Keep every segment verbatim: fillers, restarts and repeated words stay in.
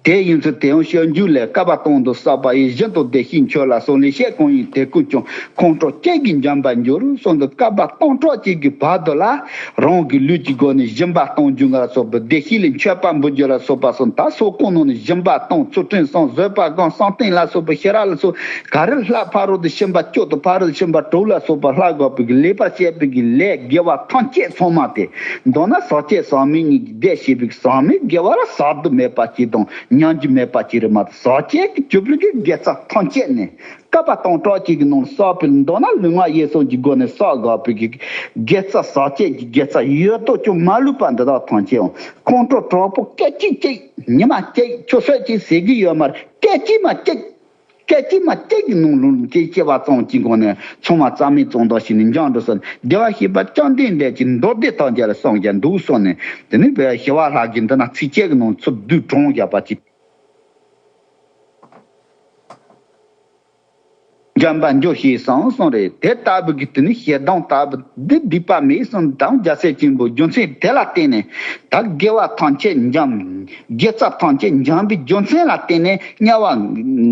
དེ་ཡིན་ཚུལ་དེ་ཡང་སྤྱོད་འཇུག་ལས། བསྐལ་པ་སྟོང་དུ་བསགས་པ་ཡི། བཞིན་དུ་བདེ་གཤེགས་མཆོད་ལ་གསོལ། ལེགས་བཤད་གང་ཡིན་དེ་ཀུན་ཀྱང་། ཁོང་ཁྲོ་སྐྱེས་ཀྱིས་འཇོམས་པར་འགྱུར་གསུངས་འདུག་བསྐལ་པ་སྟོང་ཕྲག་གཅིག་གི་བར་དུ་ལ། རང་གི་ལུས་ཀྱི་སྒོ་ནས་སྦྱིན་པ་གཏོང་རྒྱུ་ལ་སོགས་པ། བདེ་གཤེགས་ལ་མཆོད་པ་འབུལ་རྒྱུ་ལ་སོགས་པ་སོགས། ད་སོགས་གང་གནང་ནས་སྦྱིན་པ་གཏོང་། ཚུལ་ཁྲིམས་སྲུང་། བཟོད་པ་སྒོམ། བསམ་གཏན་ལ་སོགས་པ་ཤེས་རབ་ལ་སོགས། ག་རེ་ལྷ་ཕ་རོལ་ཏུ་ཕྱིན་པ་བཅུ་དང་ཕ་རོལ་ཏུ་ཕྱིན་པ་དྲུག་ལ་སོགས་པ་ལྷ་དགའ་བོ་གི་ལེགས་པར་བཤད་པའི་གི་ལས་དགེ་བ་ཐམས་ཅད་ཚང་མ་སྟེ། མདོར་ན་ཟག་བཅས་ཟག་མེད་གཉིས་ཀྱི་སྡེ་བྱེད་པའི་ཟག་མེད་དགེ་བ་ལ་ཟག་བསྡུ་མེད་པ་གཅིག་དང་ཉམས་རྒྱུ་མེད་པ་གཅིག་རེད་མ་གཏོགས། ཟག་བཅས་ཀྱི་གྱུར་པའི་གི་དགེ་རྩ་ཐམས་ཅད་ནི་བསྐལ་པ་སྟོང་ཕྲག་གཅིག་གི་ནང་ལ་བསགས་པའི། མདོར་ན་ལུས་ངག་ཡིད་གསུམ་གྱི་སྒོ་ནས་བསགས་དགོས་པའི་གི་དགེ་རྩ་ཟག་བཅས་ཀྱི་དགེ་རྩ་ཡོད་དོ་ཅོག་མ་ལུས་པ་འདི་དག་ཐམས་ཅད་ཡང་ཁོང་ཁྲོ་དྲག་པོ་སྐད་ཅིག་གཅིག་ཉི་མ་གཅིག་ཆུ་ཚོད་གཅིག་ཟེར་གི་ཡོད་མ་རེད། སྐད་ཅིག་མ་གཅིག་སྐད་ཅིག་མ་གཅིག་གི་ནང་ལོགས་ཀྱི་སྐྱེ་བ་ཙམ་གྱི་སྒོ་ནས་ཚང་མ་རྩ་མེད་ཙམ་དག་ཞིག་ནས་འཇོམས་འགྲོ་ཟེར། བདེ་བར་གཤེགས་པ་བཅོམ་ལྡན་འདས་ཀྱིས་མདོ་སྡེ་ཐམས་ཅད་ལ་གསུངས་ཀྱང་འདུག་གསུངས་ནས། དེ་ནས་བོད་ཞི་བ་ལྷ་གིས་འདི་ན་ཚིགས་བཅད་ཀྱི་ནང་ཚུར་བསྡུས་དྲངས་བཞག་པ་ཅིག་འཇོམས་པར་འགྱུར་ཞེས་གསུངས་གསུངས་རེད། དེ་ལྟ་བུ་གི་དེ་ནི་ཞེ་སྡང་ལྟ་བུ་འདི་སྡིག་པ་མེད་གསུངས་དང་། རྒྱལ་སྲས་ཆེན་པོ་རྒྱུ་མཚན་དེ་ལ་བརྟེན་ནས་ད་དགེ་བ་ཐམས་ཅད་འཇོམས། དགེ་རྩ་ཐམས་ཅད་འཇོམས་པའི་རྒྱུ་མཚན་ལ་བརྟེན་ནས་དམྱལ་བ་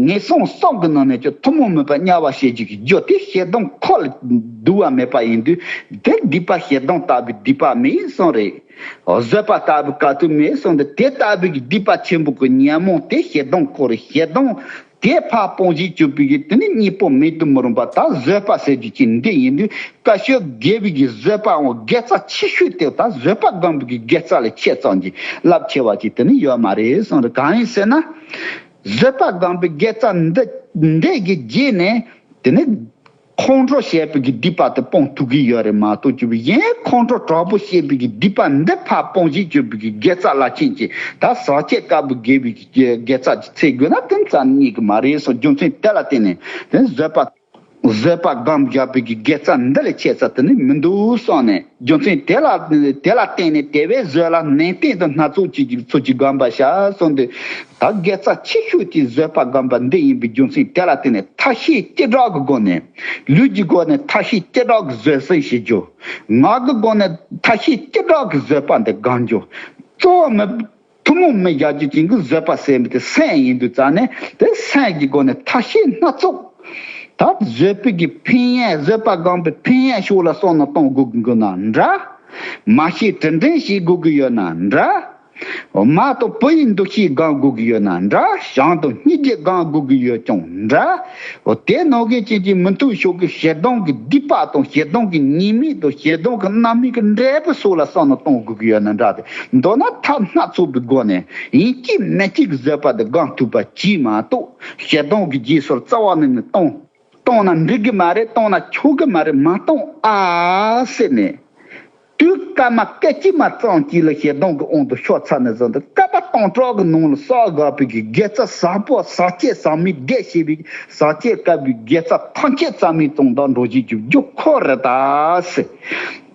ངན་སོང་གསུམ་གྱི་ནང་ནས་ཀྱང་ཐུན་མོང་མིན་པ་དམྱལ་བ་ཞེས་བགྱི་གི་རྒྱུ་དེ་ཞེ་སྡང་ཁོ་ལ་བསྡུ་བ་མེད་པ་ཡིན་དུས། དེ་སྡིག་པ་ཞེ་སྡང་ལྟ་བུའི་སྡིག་པ་མེད་གསུངས་རེད། བཟོད་པ་ལྟ་བུའི་དཀའ་ཐུབ་མེད་གསུངས་ཏེ། དེ་ལྟ་བུའི་སྡིག་པ་ཆེན་པོ་གི་ཉོན་མོངས་དེ་ཞེ་སྡང་ཁོ་རེད། ཞེ་སྡང་དེ་ཕར་སྤོང་བྱེད་བཅུག་པའི་གི་དེ་ནི་གཉེན་པོ་མེད་དུ་མི་རུང་བ། ད་བཟོད་པ་ཟེར་རྒྱུ་ཅིག་འདི་ཡིན་དུས། བཀའ་ཤོད་དགེ་བའི་གི་བཟོད་པའང་དགེ་རྩ་ཆེ་ཤོས་དེ་ད་བཟོད་པ་སྒོམ་པའི་གི་དགེ་རྩ་ལས་ཆེ་ཙམ་གྱི་རླབས་ཆེ་བ་ཅིག་དེ་ནི་ཡོད་མ་རེད་གསུངས་རེད། གང་ཡིན་ཟེར་ན། བཟོད་པ་སྒོམ་པའི་དགེ་རྩ་འདི་འདི་གི་རྗེས་ནས་དེ་ནི་ཁོང་ཁྲོ་བྱེད་པའི་གི་སྡིག་པ་དེ་སྤོང་ཐུབ་ཀྱི་ཡོད་རེད་མ་གཏོགས། གཅིག་པུ་གཞན་ཁོང་ཁྲོ་དྲག་པོ་བྱེད་པའི་གི་སྡིག་པ་འདི་ཕར་སྤོང་བྱེད་བཅུག་པའི་གི་དགེ་རྩ་རླབས་ཆེན་གྱི་ད་ཟག་བཅས་དཀའ་བའི་དགེ་བའི་གི་དགེ་རྩ་ཅིག་འཚོལ་དགོས་ན་དེ་རྩ་རྙེད་ཀྱི་མ་རེད་གསུངས། རྒྱུ་མཚན་དེ་ལ་བརྟེན་ནས་དེ་བཟོད་པ། བཟོད་པ་སྒོམ་བཞག་པའི་གི་དགེ་རྩ་འདི་ལས་ཆེ་ས་དེ་ནི་མི་འདུག་གསུངས་ནས། རྒྱུ་མཚན་དེ་ལ་དེ་ལ་བརྟེན་ནས་དེ་བས་བཟོད་ལ་ནན་ཏན་དུ་སྣ་ཚོགས་ཀྱི་ཚུལ་གྱིས་བསྒོམ་པར་བྱ་གསུངས་ཏེ། ད་དགེ་རྩ་ཆེ་ཤོས་ཀྱི་བཟོད་པ་སྒོམ་པ་འདི་ཡིན་པའི་རྒྱུ་མཚན་དེ་ལ་བརྟེན་ནས་ཐབས་ཤེས་སྤྱི་བསྒྲགས་ཀྱི་སྒོ་ནས། ལུས་ཀྱི་སྒོ་ནས་ཐབས་ཤེས་སྤྱི་བསྒྲགས་ཀྱི་བཟོད་བསྲན་བྱེད་རྒྱུ། ངག་གི་སྒོ་ནས་ཐབས་ཤེས་སྤྱི་བསྒྲགས་ཀྱི་བཟོད་པ་འདི་སྒོམ་རྒྱུ། གཙོ་བོ་མི་ཐུན་མོང་མི་བཞག་རྒྱུ་ཅན་གྱི་བཟོད་པ་ཟེར་མི་དེ་སེམས་ཡིན་དུས་ཙང་ནས། དེ་སེམས་ཀྱི་སྒོ་ནས་ཐབས་ཤེས་སྣ་ཚོགས། ད་བཟོད་པའི་གི་ཕན་ཡོན། བཟོད་པ་སྒོམ་པའི་ཕན་ཡོན་ཕྱོགས་ལ་བསམ་བློ་གཏོང་དགོས་ཀྱི་འདུག་ན་འདྲ། མ་ཤེས་དྲིན་དྲན་བྱེད་དགོས་ཀྱི་ཡོད་ན་འདྲ། མ་གཏོགས་བུ་ཡི་འདུ་ཤེས་སྒོམ་དགོས་ཀྱི་ཡོད་ན་འདྲ། བྱམས་དང་སྙིང་རྗེ་སྒོམ་དགོས་ཀྱི་ཡོད་ཀྱང་འདྲ། འོ་དེ་ནང་བཞིན་ཅན་གྱི་མི་མཐུན་ཕྱོགས་ཀྱི་ཞེ་སྡང་གི་སྡིག་པ་དང་། ཞེ་སྡང་གི་ཉེས་དམིགས་དང་། ཞེ་སྡང་གི་རྣམ་སྨིན་གྱི་འབྲས་བུ་སོགས་ལ་བསམ་བློ་གཏོང་དགོས་ཀྱི་ཡོད་ན་འདྲ་སྟེ། མདོར་ན་ཐབས་སྣ་ཚོགས་པའི་སྒོ་ནས་ཡིན་གཅིག་མིན་གཅིག་གི་བཟོད་པ་དེ་སྒོམ་ཐུབ་པ་གྱིས་མ་གཏོགས། ཞེ་སྡང་གི་རྗེས་སོར་རྩ་བ་ནས་ནི་གཏོང་གཏོང་ན་འགྲིག་གི་མ་རེད། གཏོང་ན་ཆོག་གི་མ་རེད། མ་གཏོང་ཨ་ཟེར་ནས། དུས་སྐར་མ་སྐད་ཅིག་མ་ཙམ་གཅིག་ལ་ཞེ་སྡང་གི་དབང་དུ་ཤོར་ཚར་ནས་བཟུང་སྟེ། བསྐལ་པ་སྟོང་ཕྲག་གི་ནང་ལ་བསགས་དགོས་པའི་གི་དགེ་རྩ་བཟང་པོ། ཟག་བཅས་ཟག་མེད་སྡེ་བྱེད་པའི་ཟག་བཅས་དཀའ་བའི་དགེ་རྩ་ཐམས་ཅད་རྩ་མེད་ཙམ་དག་འགྲོ་བྱེད་ཀྱི་རྒྱུ་ཁོ་རེད་ད་ཟེར།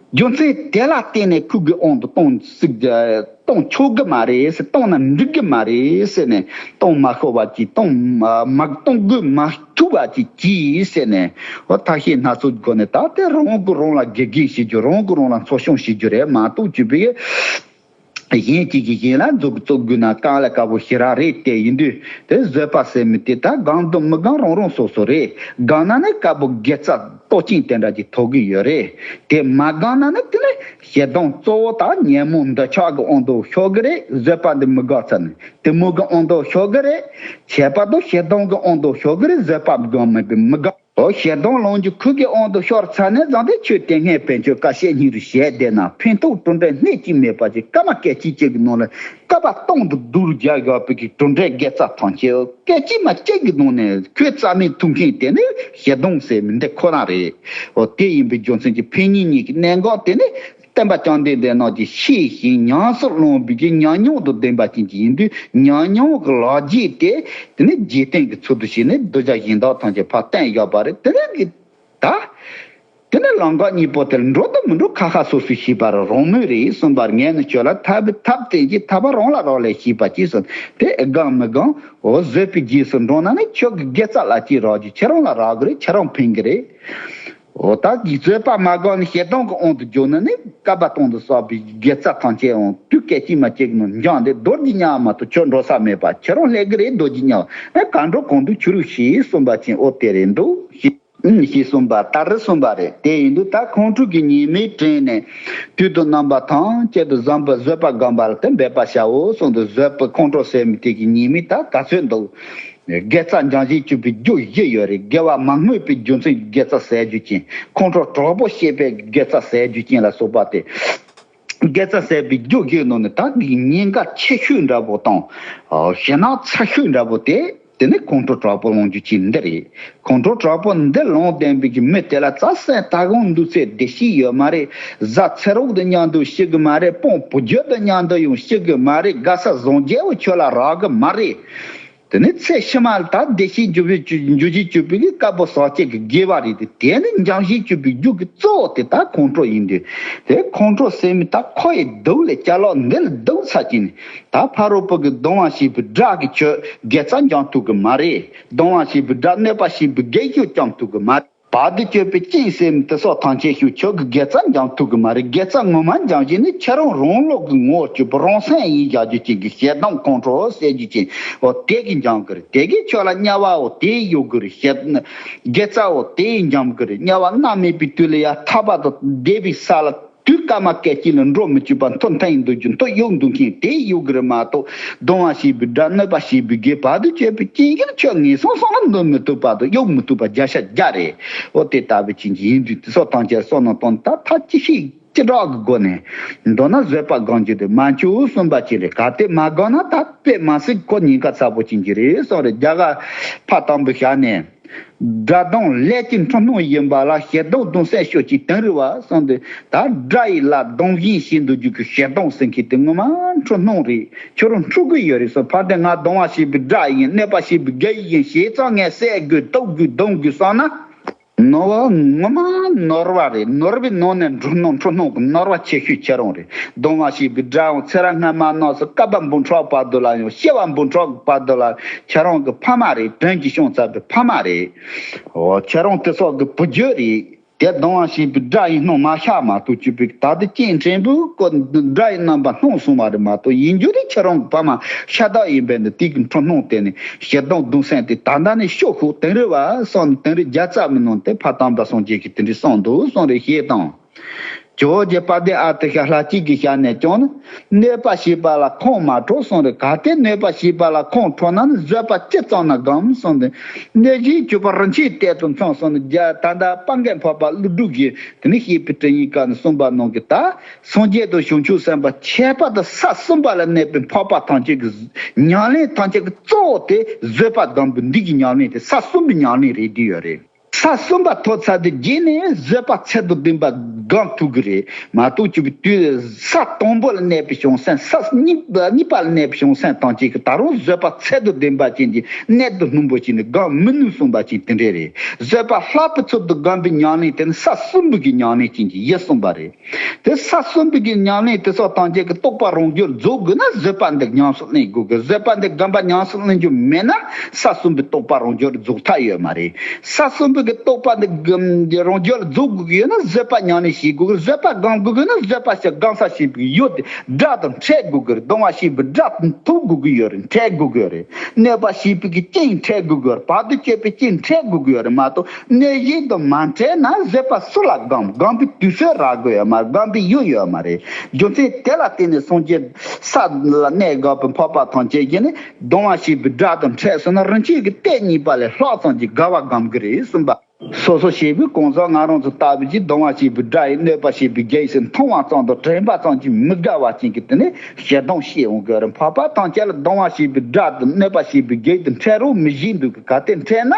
རྒྱུ་མཚན་དེ་ལ་བརྟེན་ནས་ཁོ་གི་དབང་དུ་གཏོང་སྲིད། གཏོང་ཆོག་གི་མ་རེད་ཟེར། གཏོང་ན་འགྲིག་གི་མ་རེད་ཟེར་ནས། གཏོང་མ་ཤོར་བ་ཅིག་གཏོང་མ་མ་གཏོང་དགོས་མ་ཐུབ་པ་ཅིག་གྱིས་ཟེར་ནས། འོ་ཐབས་ཤེས་སྣ་ཚོགས་སྒོ་ནས་ད་དེ་རང་གིས་རང་ལ་དགེ་རྒན་བྱེད་རྒྱུ། རང་གིས་རང་ལ་འཚོ་སྐྱོང་བྱེད་རྒྱུ་རེད་མ་གཏོགས། གཅིག་པུ་གཞན་གཅིག་གིས་གཞན་ལ་མཛུབ་གུ་བཙུགས་དགོས་ན་གང་ལ་དཀའ་པོ་ཞེ་དྲག་རེད། དེ་ཡིན་དུས་དེ་བཟོད་པ་ཟེར་མི་དེ་ད་སྒོམ་དང་མི་སྒོམ་རང་རང་སོ་སོ་རེད། སྒོམ་ན་ནི་དཀའ་པོ་དགེ་རྩ་ཏོག་ཅན་དེ་འདྲ་ཅིག་ཐོབ་གི་ཡོད་རེད། དེ་མ་སྒོམ་ན་ནི་དེ་ནི་ཞེ་སྡང་གཙོ་བོ་དང་ཉོན་མོངས་འདོད་ཆགས་ཀྱི་དབང་དུ་ཤོར་གི་རེད། བཟོད་པ་འདི་མི་དགོས་ཚར་ནས་དེ་མོ་གི་དབང་དུ་ཤོར་གི་རེད། ཁྱད་པར་དུ་ཞེ་སྡང་གི་དབང་དུ་ཤོར་གི་རེད། བཟོད་པ་སྒོམ་མི་དགོས་མི་དགོས། འོ་ཞེ་སྡང་ལངས་རྒྱུ་ཁོ་གི་དབང་དུ་ཤོར་ཚར་ནས་བཟུང་སྟེ། ཁྱོད་དེ་སྔའི་བན་ཆོས་བཀའ་བཤད་སྙིང་རུས་བྱས་བསྡད་ན། ཕན་ཐོགས་གྲུབ་འབྲས་སྣེ་གཅིག་མེད་པ་ཅིག་སྐར་མ་སྐད་ཅིག་གཅིག་གི་ནང་ལ་བསྐལ་པ་སྟོང་དུ་བསྡུར་རྒྱག་ཡག་པའི་གི་གྲུབ་འབྲས་དགེ་རྩ་ཐམས་ཅད་སྐད་ཅིག་མ་གཅིག་གི་ནང་ནས་ཁོས་རྩ་མེད་ཐུབ་མཁན་དེ་ནི་ཞེ་སྡང་ཟེར་མི་འདི་ཁོ་ན་རེད། འོ་དེ་ཡིན་པའི་རྒྱུ་མཚན་གྱིས་ཕན་གཉིས་གཉིས་ཀྱི་གནད་འགག་དེ་ནི་སྟོན་པ་བཅོམ་ལྡན་འདས་རྣམས་ཀྱིས་ཤེས་ཤིང་ཉམས་སུ་བླངས་པའི་གི་ཉམས་མྱོང་དང་ལྡན་པ་ཅན་གྱི་ཡིན་དུས། ཉམས་མྱོང་གི་ལག་རྗེས་དེ་དེ་ནི་འཇིག་རྟེན་གྱི་ཚུལ་དུ་བྱས་ནས་གདུལ་བྱ་གཞན་དག་ཐམས་ཅད་ཕར་བསྟན་བཞག་པ་རེད། དེ་ནི་གི་ད། དེ་ནས་ལམ་ཁ་གཉིས་པོ་དེར་འགྲོ་དང་མི་འགྲོ་ཁ་ཁ་སོ་སོས་ཤེས་པ་རང་མོས་རེད་གསུངས་པ། ངས་ནི་ཁྱོད་ལ་ཐར་པའི་ཐབས་བསྟན་གྱི། ཐར་པ་རང་ལ་རག་ལས་ཤེས་པ་གྱིས་གསུངས། དེ་སྒོམ་མི་སྒོམ་འོ་བཟོད་པའི་རྗེས་སུ་འབྲངས་ན་ནི་ཁྱོད་ཀྱི་དགེ་རྩ་ལ་ཅིག་རག་རྒྱུ་ཁྱེད་རང་ལ་རག་གི་རེད། ཁྱེད་རང་ཕན་གི་རེད། འོ་ད་གི་བཟོད་པ་མ་དགོས་ནས་ཞེ་སྡང་གི་དབང་དུ་གྱུར་ནས་ནི་བསྐལ་པ་སྟོང་དུ་བསགས་པའི་དགེ་རྩ་ཐམས་ཅད་འོང་དུས་སྐད་ཅིག་མ་གཅིག་ནང་འགྱངས་ཏེ་རྡོ་རྗེ་དམྱལ་བ་མ་གཏོགས་ཁྱོད་འགྲོ་ས་མེད་པ། ཁྱེད་རང་སླེབས་གི་རེད། རྡོ་རྗེ་དམྱལ་བ་ཨེ་གར་འགྲོ་གང་དུ་ཁྱོད་རིག་ཞེས་གསུངས་པ་ཅན། འོ་དེ་རེད་འདུག་ཞེས། ཨུམ་ཞེས་གསུངས་པ་ལྟར་གསུངས་པ་རེད། དེ་ཡིན་དུས་ད་ཁོང་ཁྲོ་གི་ཉེས་དམིགས་དྲན་ནས་དུས་དང་རྣམ་པ་ཐམས་ཅད་དུ་བཟོད་པ་བཟོད་པ་སྒོམ་པ་ལ་དེ་འབད་པར་བྱའོ་གསུངས་འདུག་བཟོད་པ་ཁོང་ཁྲོ་ཟེར་མི་དེ་གི་ཉེས་དམིགས་ད་ག་ཚོད་འདུག་དགེ་རྩ་འཇོམས་བྱེད་སྤྱོད་པའི་རྒྱུ་བཞི་ཡོད་རེད། དགེ་བ་མ་བསྔོས་པའི་རྒྱུ་མཚན་དགེ་རྩ་ཟད་རྒྱུ་ཅན། ཁོང་ཁྲོ་དྲག་པོ་སྐྱེས་པའི་དགེ་རྩ་ཟད་རྒྱུ་ཅན་ལ་སོགས་པ་སྟེ། དགེ་རྩ་ཟད་པའི་རྒྱུ་བཞིའི་ནང་ནས་ད་གི་ཉེན་ཁ་ཆེ་ཤོས་འདྲ་པོ་དང་། ཞེད་སྣང་ཚ་ཤོས་འདྲ་པོ་དེ། དེ་ནི་ཁོང་ཁྲོ་དྲག་པོ་སློང་རྒྱུ་ཅན་འདི་རེད། ཁོང་ཁྲོ་དྲག་པོ་འདི་སློང་བསྡད་པའི་གི་མི་དེ་ལ་རྩྭ་སྲིན་ད་གང་འདུག་ཚེ་བདེ་སྐྱིད་ཡོད་མ་རེད། གཟའ་ཚེ་རོགས་དང་མཉམ་དུ་ཤི་གི་མ་རེད། དཔུང་བུ་རྒྱུད་དང་མཉམ་དུ་ཡང་ཤི་གི་མ་རེད། དགའ་ས་བཟང་རྒྱལ་བོ་ཁྱོད་ལ་རག་གི་མ་རེད། དེ་ནི་ཚེ་ཕྱི་མ་ལ་ད་བདེ་སྐྱིད་འཇུག་པའི་འཇུག་བྱེད་སྤྱོད་པའི་དཀར་པོ་ཟག་བཅས་ཀྱི་དགེ་བ་རེད་དེ། དེ་ནི་འཇོམས་བྱེད་སྤྱོད་པའི་རྒྱུ་གི་གཙོ་བོ་དེ་ད་ཁོང་ཁྲོ་ཡིན་དུས། དེ་ཁོང་ཁྲོ་ཟེར་མི་ད་ཁོ་ཡི་སྡུག་ལས་ཅ་ལག་འདི་ལ་སྡུག་ཚ་གྱིན་ནི་ད་ཕ་རོལ་པོ་གི་གདུང་བ་བྱེད་པའི་དགྲ་གི་ཆོས་དགེ་རྩ་འཇོམས་ཐུབ་གི་མ་རེད། གདུང་བ་བྱེད་པའི་དགྲ་གནོད་པ་བྱེད་པའི་དགེ་བཅུ་འཇོམས་ཐུབ་གི་མ་རེད། བར་དུ་གཅོད་པའི་རྐྱེན་ཟེར་མི་དེ་སོགས་ཐམས་ཅད་ཤུགས་ཆོས་ཀྱི་དགེ་རྩ་འཇོམས་ཐུབ་ཀྱི་མ་རེད། དགེ་རྩ་ངོ་མ་འཇོམས་བྱེད་ནི་ཁྱེད་རང་རང་ལུགས་ཀྱི་ངོ་བོ་སྤྱོད་པ་རང་སེམས་ཡིན་བཞག་རྒྱུ་ཅན་གྱི་ཞེ་སྡང་ཁོང་ཁྲོ་ཟེར་རྒྱུ་ཅན་འོ་དེ་གིས་འཇོམས་ཀྱི་རེད། དེ་གིས་ཁྱོད་ལ་དམྱལ་བའོ་དེ་གཡོ་གི་རེད། ཞེ་དགེ་རྩའོ་དེ་འཇོམས་ཀྱི་རེད། དམྱལ་བ་མནར་མེད་པའི་དུས་ལ་ཡང་ཐར་པ་དང་བདེ་བའི་ས་ལ་དུས་སྐར་མ་སྐད་ཅིག་ལ་འགྲོ་མི་བཅུག་པ་མཐོ་མཐའ་ཡི་འདུག་རྒྱུ་མཐོ་གཡོ་འདུག་མཁན་དེ་གཡོ་གི་རེད་མ་གཏོགས། གདུང་བ་བྱེད་པའི་དགྲ་གནོད་པ་བྱེད་པའི་དགེ་བར་དུ་གཅོད་པའི་རྐྱེན་གྱིས་ཁྱོད་ངན་སོང་གསུམ་ལ་འདུག་མི་ཐུབ་པ་དང་གཡོ་མི་ཐུབ་པ་བརྒྱ་ཆ་བརྒྱ་རེད། འོ་དེ་ལྟ་བུ་ཅན་གྱི་ཡིན་དུས་དེ་སོགས་ཐམས་ཅད་བསམ་མནོ་བཏང་ད་ཐབས་ཅི་ཤེས་ཅི་དྲག་གི་སྒོ་ནས་མདོར་ན་བཟོད་པ་སྒོམ་རྒྱུ་དེ་མ་འཆུག་གསུངས་པ་ཅིག་རེད། གལ་ཏེ་མ་སྒོམ་ན་ད་དཔེ་མ་སྲིད་ཁོ་ཉེན་ཁ་ཚ་པོ་ཅན་གྱི་རེད་གསུངས་རེད། རྒྱ་གར་ཕ་དང་པོའི་ཞལ་ནས། དགྲ་གདོང་ལས་ཀྱི་འཁྲུལ་སྣང་ཡིན་པ་ལ་ཞེ་སྡང་གདུང་སེམས་སྐྱོ་ཅིག་དིང་རི་བ་གསུངས་ཏེ། ད་དགྲ་ཡི་ལ་གདུང་བཞིན་ཞིག་འདུག་རྒྱུ་གི་ཞེ་སྡང་ཟེར་མཁན་དེ་ངོ་མ་འཁྲུལ་སྣང་རེད། ཁྱོད་རང་འཁྲུལ་གི་ཡོད་རེད་གསུངས། ཕར་དེ་ང་གདུང་བ་བྱེད་པའི་དགྲ་ཡིན། གནོད་པ་བྱེད་པའི་དགྲ་ཡིན། བྱས་ཙང་ངས་བསད་དགོས་གཏུབ་དགོས་རྡུང་དགོས་བསམ་ན། ནོར་བ་ངོ་མ་ནོར་བ་རེད། ནོར་བའི་ནང་ནས་འཁྲུལ་སྣང་འཁྲུལ་སྣང་གི་ནོར་བ་ཆེ་ཤོས་ཁྱེད་རང་རེད། གདུང་བ་བྱེད་པའི་དགྲ་ཡང་ཚེ་རབས་སྔ་མ་རྣམས་སུ་བསྐལ་པ་འབུམ་ཕྲག་བར་དུ་ལ་ཡང་སྐྱེ་བ་འབུམ་ཕྲག་བར་དུ་ལ་ཁྱེད་རང་གི་ཕ་མ་རེད། བྲན་གྱིས་བཤམས་ཚར་བའི་ཕ་མ་རེད། འོ་ཁྱེད་རང་དེ་སོགས་ཀྱི་བུ་རྒྱུད་རེད། དེ་གདུང་བ་བྱེད་པའི་དགྲ་ཡི་སྣང་མ་ཤར་མ་གཏོགས་གཅིག་པུ་ད་དེ་སྐྱེས་ཕྲན་བུ་ཀོ་དགྲ་ཡི་རྣམ་པ་སྣང་སོང་བ་རེད་མ་གཏོགས་ཡིན་རྒྱུ་དེ་ཁྱེད་རང་གི་ཕ་མ་ཤ་སྟག་ཡིན་པས་འདི་དེ་གི་འཁྲུལ་སྣང་དེ་ནི་ཞེ་སྡང་གདུང་སེམས་དེ་ད་ལྟ་ནས་ཤོག་ཤོག་དིང་རི་བ་གསུངས་ནས་དིང་རི་བརྒྱ་རྩ་མི་ནང་དེ་ཕ་དམ་པ་སངས་རྒྱས་ཀྱིས་དེ་འདྲའི་གསུངས་འདུག་གསུངས་རེད་ཞེས་དང་། ཇོ་བོ་རྗེ་དཔལ་ལྡན་ཨ་ཏི་ཤ་ལྷ་གཅིག་གི་ཞལ་ནས་ཀྱང་ནི། གནོད་པ་བྱེད་པ་ལ་ཁོང་མ་ཁྲོ་གསུངས་རེད། གལ་ཏེ་གནོད་པ་བྱེད་པ་ལ་ཁོང་ཁྲོ་ན་ནི་བཟོད་པ་ཇི་ཙམ་ན་སྒོམ་གསུངས་ཏེ། གནོད་བྱེད་སྤྱོད་པ་རིན་ཆེན་གཏེར་དང་མཚུངས་གསུངས་ནས་རྒྱ་ད་ལྟ་དཔལ་མགོན་འཕགས་པ་ཀླུ་སྒྲུབ་ཀྱིས་དེ་ནི་བཤད་པའི་དྲི་ཡིན་ཀ་ནས་གསུངས་པ་ནང་གི་ད་སངས་རྒྱས་དང་བྱང་ཆུབ་སེམས་དཔའ་ཁྱད་པར་དུ་ས་གསུམ་པ་ལ་གནས་པའི་འཕགས་པ་ཐམས་ཅད་ཀྱི་ཉམས་ལེན་ཐམས་ཅད་ཀྱི་གཙོ་བོ་དེ་བཟོད་པ་སྒོམ་པའི་འདི་གི་ཉམས་ལེན་དེ་ས་གསུམ་པའི་ཉམས་ལེན་རེད་བསྡད་ཡོད་རེད། ས་གསུམ་པ་ཐོབ་ཚར་དུས་རྗེས་ནས་བཟོད་པ་ཚད་དང་ལྡན་པ་སྒོམ་ཐུབ་ཀྱི་རེད་མ་གཏོགས་ཅིག་པའི་དུས་ས་དང་པོ་ལ་གནས་པའི་བྱང་སེམས་ས་གཉིས་གཉིས་པ་ལ་གནས་པའི་བྱང་སེམས་ཐམས་ཅད་ཀྱིས་ད་རུང་བཟོད་པ་ཚད་དང་ལྡན་པ་ཅན་གྱི་གནད་དུ་སྣུན་པོ་ཅིག་ནི་སྒོམ་མི་ནུས་གསུངས་པ་ཅིག་དེ་འདྲས་རེད། བཟོད་པ་ལྷག་པའི་ཚུལ་དུ་སྒོམ་པའི་ཉམས་ལེན་དེ་ནི་ས་གསུམ་པོ་གི་ཉམས་ལེན་ཅན་གྱི་ཡིན་གསུངས་པ་རེད། དེ་ས་གསུམ་པའི་གི་ཉམས་ལེན་དེ་སོགས་ཐམས་ཅད་ཀྱི་རྟོགས་པ་རང་རྒྱུད་རྫོགས་དགོས་ན་བཟོད་པ་འདི་ཉམས་སུ་ལེན་དགོས་གི། བཟོད་པ་འདི་སྒོམ་པ་ཉམས་སུ་ལེན་རྒྱུ་མེད་ན་ས་གསུམ་པའི་རྟོགས་པ་རང་རྒྱུད་རྫོགས་ཐབས་ཡོད་མ་རེད། ས་གསུམ་པའི་གི་རྟོགས་པ་འདི་སྒོམ་རང་རྒྱུད་རྫོགས་དགོས་གི་ཡོད་ན་བཟོད་པ་ཉམས་ལེན་བྱེད་དགོས་གི། བཟོད་པ་སྒོམ་དགོས་གི་ན་བཟོད་པ་ཞིག་སྒོམ་ས་བྱེད་དགོས་གི་ཡོད་དེ་དགྲ་དང་འཕྲད་དགོས་གི་རེད། གདུང་བ་བྱེད་པའི་དགྲ་དང་ཐུག་དགོས་གི་ཡོད་རེད། འཕྲད་དགོས་གི་ཡོད་རེད། གནོད་པ་བྱེད་པའི་གི་རྐྱེན་འཕྲད་དགོས་གི་ཡོད་རེད། བར་དུ་གཅོད་པའི་རྐྱེན་འཕྲད་དགོས་གི་ཡོད་རེད་མ་གཏོགས། གནོད་བྱེད་དང་མ་འཕྲད་ན་བཟོད་པ་སུ་ལ་སྒོམ། སྒོམ་པའི་དུས་ཚོད་རག་གི་ཡོད་མ་རེད། སྒོམ་པའི་ཡུལ་ཡོད་མ་རེད། རྒྱུ་མཚན་དེ་ལ་བརྟེན་ནས་སངས་རྒྱས་ས་ལ་གནས་དགོས་པའི་འཕགས་པ་ཐམས་ཅད་ཀྱིས་ནི་གདུང་བ་བྱེད་པའི་དགྲ་དང་འཕྲད་སོང་ན་རིན་ཆེན་གྱི་གཏེར་གཉིས་པ་ལས་ལྷག་ཙམ་གྱི་དགའ་བ་སྒོམ་གི་རེད་གསུངས་པ། སོ་སོ་ཞེས་པའི་གང་ཟག་ང་རང་ཚོ་ལྟ་བུ་ཅིག་གདུང་བ་བྱེད་པའི་དགྲ་ཡིས་གནོད་པ་བྱེད་པའི་དགེ་ཡིས་མཐོང་བ་ཙམ་དང་དྲན་པ་ཙམ་གྱིས་མི་དགའ་བ་ཅན་གྱི་དེ་ནི་ཞེ་སྡང་སྐྱེ་འོང་གི་རེད། འཕགས་པ་ཐམས་ཅད་ལ་གདུང་བ་བྱེད་པའི་དགྲ་དང་གནོད་པ་བྱེད་པའི་དགེ་དང་འཕྲད་རོགས་མི་བྱེད་འདུག་གི། གལ་ཏེ་འཕྲད་ན་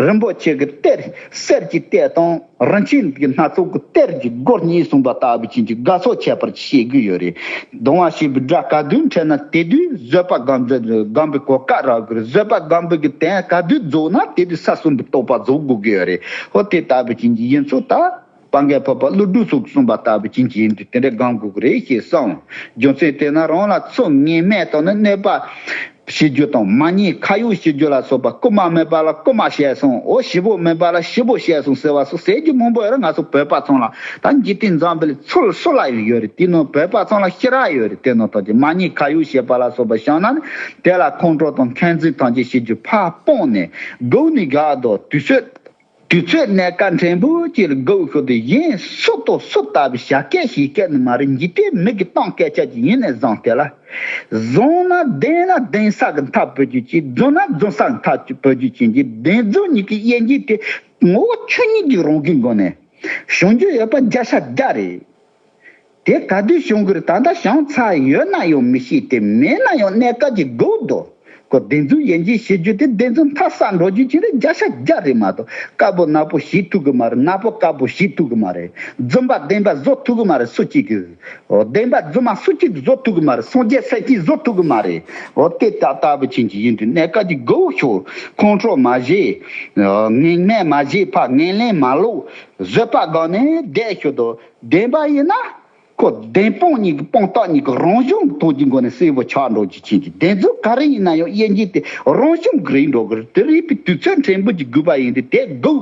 རིན་པོ་ཆེ་གི་གཏེར་གསེར་གྱི་གཏེར་དང་རིན་ཆེན་གྱི་སྣ་ཚོགས་ཀྱི་གཏེར་གྱི་སྒོར་གཉིས་གསུངས་པ་ལྟ་བུ་ཅན་གྱི་དགའ་ཚོར་ཁྱད་པར་ཅིག་བྱེད་ཀྱི་ཡོད་རེད། གདུང་བ་བྱེད་པའི་དགྲ་ག་དུས་འཕྲད་ན་དེ་དུས་བཟོད་པ་སྒོམ་སྒོམ་པའི་གོ་སྐབས་རག་གི་རེད། བཟོད་པ་སྒོམ་པའི་གི་དོན་ག་དུས་རྫོགས་ན་དེ་དུས་ས་གསུམ་པའི་རྟོགས་པ་རྫོགས་དགོས་ཀྱི་ཡོད་རེད། ཧོ་དེ་ལྟ་བུ་ཅན་གྱི་ཡིན་ཚུལ་ད་དཔལ་མགོན་འཕགས་པ་ཀླུ་སྒྲུབ་སོགས་གསུངས་པ་ལྟ་བུ་ཅན་གྱི་ཡིན་དུས་དེ་འདྲ་སྒོམ་དགོས་ཀྱི་རེད་ཞེས་གསུངས། རྒྱུ་མཚན་དེ་ན་རང་ལ་ཚོགས་ངན་སྨད་དང་ནི་གནོད་པ། བྱེད་རྒྱུ་དང་མ་ཉེས་ཁ་གཡོགས་བྱེད་རྒྱུ་ལ་སོགས་པ། རྐུ་མ་མེད་པ་ལ་རྐུ་མ་བྱས་སོང་། འོ་ཞེ་པོ་མེད་པ་ལ་ཞེ་པོ་བྱས་སོང་ཟེར་བ་སོགས་ཟེར་རྒྱུ་མང་པོ་ཡོད་རེད། ང་ཚོ་བོད་པ་ཚང་ལ་ད་འཇིག་རྟེན་འཛམ་བུ་གླིང་ཚུར་སུ་ལ་ཡོད་རེད། དེ་ནང་བོད་པ་ཚང་ལ་ཞེ་དྲག་ཡོད་རེད། དེ་ནང་ཐམས་ཅད་མ་ཉེས་ཁ་གཡོགས་བྱེད་པ་ལ་སོགས་པ་བྱུང་ན་ནི་དེ་ལ་ཁོང་ཁྲོ་དང་འཁོན་འཛིན་ཐམས་ཅད་བྱེད་རྒྱུ་ཕར་སྤངས་ནས་སྒུག་ནས་དགའ་དང་དུས་ཚོད། དུས་ཚོད་གནས་སྐབས་ཕྲན་བུ་ཅིག་ལ་སྒུག་ཤོག་དེ་གཞན་སུ་དང་སུ་ལྟ་བུ་བྱ་སྐད་བྱེད་སྐད་ནི་མ་རེད། འཇིག་རྟེན་མི་གི་གཏམ་སྐད་ཆ་ཅིག་ཡིན་ནས་བཟང་དེ་ལ། བཟང་ན་བདེན་ན་བདེན་ས་གི་མཐའ་བོད་རྒྱུ་ཅིག་རྫུན་ན་རྫུན་ས་གི་མཐའ་བོད་རྒྱུ་ཅིག་འདི་བདེན་རྫུན་གཉིས་ཀྱི་དབྱེ་འབྱེད་དེ་ངོ་བོ་ཆོས་ཉིད་ཀྱི་རང་གི་སྒོ་ནས་བྱུང་རྒྱུ་ཡོད་པ་བརྒྱ་ཆ་བརྒྱ་རེད། དེ་ག་དུས་བྱུང་གི་རེད། ད་ལྟ་བྱུང་ཚར་ཡོད་ན་ཡང་མི་ཤེས་ཏེ། མེད་ན་ཡང་གནས་སྐབས་ཀྱི་སྒུག་འདུག་ཁོ་བདེན་རྫུན་དབྱེ་འབྱེད་བྱེད་རྒྱུ་དེ་བདེན་རྫུན་མཐའ་གསལ་འགྲོ་རྒྱུ་ཅིག་རེད། བརྒྱ་ཆ་བརྒྱ་རེད་མ་གཏོགས། དཀར་པོ་ནག་པོ་བྱེད་ཐུབ་གི་མ་རེད། ནག་པོ་དཀར་པོ་བྱེད་ཐུབ་གི་མ་རེད། རྫུན་པ་བདེན་པ་བཟོ་ཐུབ་གི་མ་རེད། སུ་གཅིག་གིས། འོ། བདེན་པ་རྫུན་མ་སུ་གཅིག་གིས་བཟོ་ཐུབ་གི་མ་རེད། སངས་རྒྱས་སེམས་ཅན་བཟོ་ཐུབ་གི་མ་རེད། འོ། དེ་ལྟ་ལྟ་བུ་ཅན་གྱི་ཡིན་དུས་གནས་སྐབས་ཀྱི་སྒུག་ཤོག་ཁོང་ཁྲོ་མ་བྱེད། ངན་སྨྲས་མ་བྱེད། ཕར་ངན་ལན་མ་སློག་བཟོད་པ་སྒོམ་ནས་བསྡད་ཤོག་དང་། བདེན་པ་ཡིན་ན། ཁོ་བདེན་དཔང་གཉིས་ཀྱི་དཔང་རྟགས་གཉིས་ཀྱི་རང་བྱུང་གི་ཐོག་གི་སྒོ་ནས་གསལ་པོ་ཆགས་འགྲོ་རྒྱུ་ཅན་གྱི་བདེན་རྫུན་ག་རེ་ཡིན་ན་ཡང་དབྱེ་འབྱེད་དེ་རང་བྱུང་གི་རེད་འགྲོ་གི་རེད། དེ་རེད་པའི་དུས་ཚོད་ཕྲན་བུ་གྱི་དགོས་པ་ཡིན་ཏེ་དེ་སྒུག་